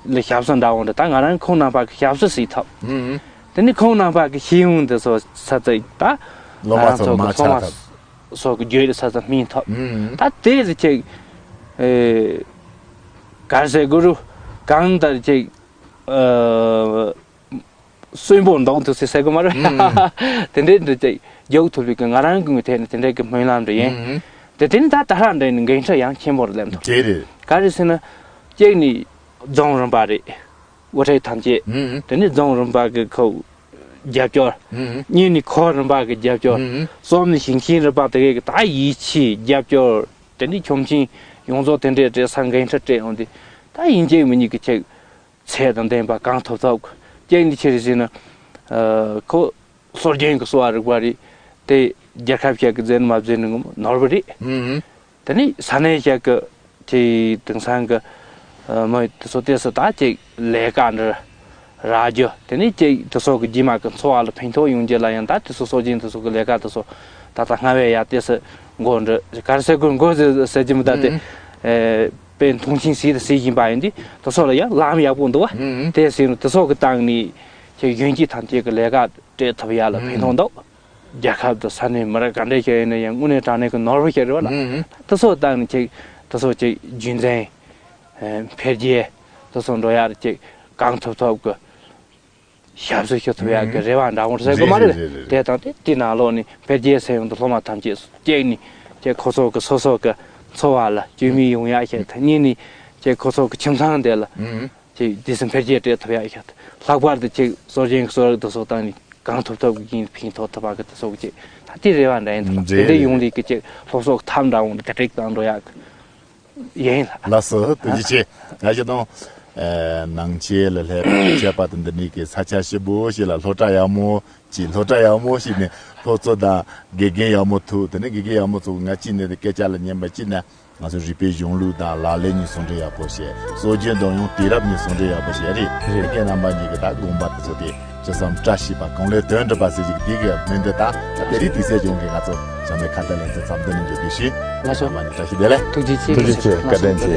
ལ་ཞབས་སུ་འདྲ་བོ་འདི་ད་ང་རང་ཁོང་རྣམ་པ་གི་ཞབས་སུ་ཟིན་ཐུབ། དེ་ནི་ཁོང་རྣམ་པ་གི་ཤེས་ཡོན་འདི་ཚོ་ས་ཚིགས་ད་སློབ་མ་ང་ཚོ་ཚོ་གི་མ་སློབ་ཆགས་མ་ཐུབ། སོགས་ཀྱི་བརྗོད་ལ་ས་ས་སྨིན་ཐུབ། ཨུམ། ད་དེ་ལ་ཅིག་ཨེ་ག་རེ་ཟེར་དགོས་རུ་གང་ལྟར་ཅིག་ཨ་གསོན་པོ་འདོགས་ཐུབ་ཟེར་ཟེར་གི་མ་རེད། ཨུམ། དེ་འདྲའི་འདི་ཅིག་རྒྱུགས་ཐུབ་པའི་གི་ང་རང་གི་ངོས་ཐད་ནས་དེ་འདྲའི་གི་སྨོན་ལམ་རེ་ཡིན། ཨུམ། དེ་དེ་ནི་ད་ད་ཧྲ་འདྲ་ནི་འགན་འཁྲི་ཡང་ཆེན་པོ་རེད་ལབ་འདུག་དེ་རེད། ག་རེ་ཟེར་ན་གཅིག་ནི་རྫོང་རིམ་པ་རེད། དབུ་ཁྲིད་ཐམས་ཅད། ཨུམ། དེ་ནི་རྫོང་རིམ་པ་གི་ཁོ་རྒྱབ་སྐྱོར། ཨུམ། གཉིས་ནི་ཁོར་རིམ་པ་གི་རྒྱབ་སྐྱོར། ཨུམ། གསུམ་ནི་ཞིང་ཆེན་རིམ་པ་དེ་གའི་གི་ད་ཡིད་ཆེས་རྒྱབ་སྐྱོར། དེ་ནི་ཁྱིམ་ཆེན་ཡོངས་རྫོགས་དེ་འདྲའི་འབྲེལ་ས་འགན་འཁྲི་སྤྲད་ཡོང་དུས་ད་ཡིན་གཅིག་མིན་གཉིས་ཀྱི་ཅིག་ཚད་དང་ལྡན་པ་གང་ཐུབ་ཐུབ་ཀྱི་ཅིག་འདི་ཕྱིར་ཟེར་ན། ཨ་ཁོ་སྲོལ་རྒྱུན་གྱི་གསོ་བ་རིག་པ་རེད། དེ་རྒྱལ་ཁབ་ཞིག་གི་མཛད་ནི་མ་མཛད་ནི་ངོ་མ་ནོར་བུ་རེད། ཨུམ། དེ་ནི་ས་གནས་ཞིག་གི་དེ་དེང་སང་གི་ཨ་མི་དེ་ཚོ་ཏོག་ཙམ་ད་ཅིག་ལས་ཀ་འདྲ་རག་རྒྱུ་དེ་ནི་ཅིག་དེ་ཚོ་གི་རྗེས་མ་གི་འཚོ་བ་ལ་ཕན་ཐོགས་ཡོང་རྒྱུ་ལ་ཡང་ད་དེ་ཚོ་སྲོལ་རྒྱུན་དེ་ཚོ་གི་ལས་ཀ་དེ་ཚོ་ད་ལྟ་སྔ་བས་ཡ་ཏོག་ཙམ་མགོ་འདྲ་ག་རེ་ཟེར་དགོས་མགོ་ཟེར་ཟེར་གྱི་མི་ད་དེ་ཨུམ། ཨེ་དཔེ་མཐོང་ཆེན་ཟིག་ཏུ་ཟིག་བཞིན་པ་ཡིན་དུས་དེ་ཚོ་ལ་ཡང་ལམ་ཡག་པོ་འདུག་བ། ཨུམ། དེ་ཟེར་ནས་དེ་ཚོ་གི་སྟེང་ནས་ཅིག་གཞོན་སྐྱེས་ཐམས་ཅད་ཀྱི་ལས་ཀ་སྤྲད་ཐུབ་ཡ་ལ་ཕན་ཐོགས་འདུག་རྒྱལ་ཁབ་དང་ས་གནས་མི་རབས་ག་འདྲ་ཞིག་ཡིན་ན་ཡང་དངོས་གནས་དྲང་གནས་ཀྱི་ནོར་བུ་ཞིག་རེད་བ་ལ། ཨུམ། དེ་ཚོ་བཏང་ནས་ཅིག་དེ་ཚོ་ཅིག་རྒྱུན་འཛིན། ཨེ་འཕེལ་རྒྱས་དེ་ཚོ་འགྲོ་ཡག་ཅིག་གང་ཐུབ་ཐུབ་ཀྱི་ཞབས་ཞུ་ཞུ་ཐུབ་ཡག་གི་ཨུམ། རེ་བ་འདྲ་བོ་ཟེར་དགོས་མ་རེད། རེད་རེད་རེད། དེ་དང་དེ་དེའི་ནང་ལོགས་ནས་འཕེལ་རྒྱས་ཟེར་ཡོང་དུས་སློབ་མ་ཐམས་ཅད་གཅིག་ནས་ཅིག་ཁོ་ཚོ་གི་སོ་སོ་གི་འཚོ་བ་ལ་སྐྱོན་མེད་ཡོང་ཡག་ཞིག་དང་གཉིས་ནས་ཅིག་ཁོ་ཚོ་གི་ཁྱིམ་ཚང་དེ་ལ། ཨུམ། ཅིག་དུས་སུ་འཕེལ་རྒྱས་སྤྲད་ཐུབ་ཡག་ཤག་ལྷག་པར་དུ་ཅིག་སྲོལ་རྒྱུན་གྱི་གསོ་རིག་དེ་ཚོ་བཏང་ནས་གང་ཐུབ་ཐུབ་ཀྱིས་ཕན་ཐོགས་ཐུབ་པ་གི་དེ་ཚོ་གི་ཅིག་ད་དེ་རེ་བ་འདྲ་ཡིན་དང་རེད་དེ་འདྲའི་རེད་ཡོང་ལས་ཀྱི་ཅིག་སློབ་གསོ་གི་ཐབས་འདྲ་བོ་འདི་དེ་འགྲིག་དང་འགྲོ་ཡག་གི་ཡིན་ལ། ལགས་སོ་ཐུགས་རྗེ་ཆེ། ཡ་ཞེ་དང་། ནང་ཆེན་ལ་སླེབས་བྱས་པ་དང་འདི་འདྲའི་གི་ས་ཆ་ཞིབ་པོ་ཞིག་ལ་སློབ་གྲྭ་ཡག་མོ་ཅིག་སློབ་གྲྭ་ཡག་མོ་ཞིག་ནས་སློབ་གཙོ་དང་དགེ་རྒན་ཡག་མོ་ཐུག་དེ་ནས་དགེ་རྒན་ཡག་མོ་ཚོ་ང་གཅིག་ནས་སྐད་ཆ་ལ་ཉན་པ་གཅིག་ནས། ང་ཚོ་རིག་པའི་གཞུང་ལུགས་དང་ལག་ལེན་གཉིས་ཟུང་འབྲེལ་ཡག་པོ་བྱས། སྲོལ་རྒྱུན་དང་ཡང་དུས་རབས་གཉིས་ཟུང་འབྲེལ་ཡག་པོ་བྱས་རེད། རེད། དེ་གའི་རྣམ་པ་གཉིས་ཀྱི་ད་དགོངས་པ་དེ་ཚོ་དེ་ཅི་བསམ་བཀྲ་ཤིས་པ་གང་ལས་དོན་འགྲུབ་པ་ཟེར་ཅིག་དེ་གའི་སྨོན་འདུན་དང་ད་དེ་རིང་དུས་ཚོད་སྦྱོང་གི་ང་ཚོ་ཞྭ་མོའི་ཁ་བརྡ་ལེ་ཚན་མཚམས་འདི་ནས་མཇུག་སྒྲིལ་ཞུ། ལགས་སོ། རྣམ་པ་གཉིས་བཀྲ་ཤིས་བདེ་ལེགས། ཐུགས་རྗེ་ཆེ། ཐུགས་རྗེ་ཆེ། བཀའ་དྲིན་ཆེ།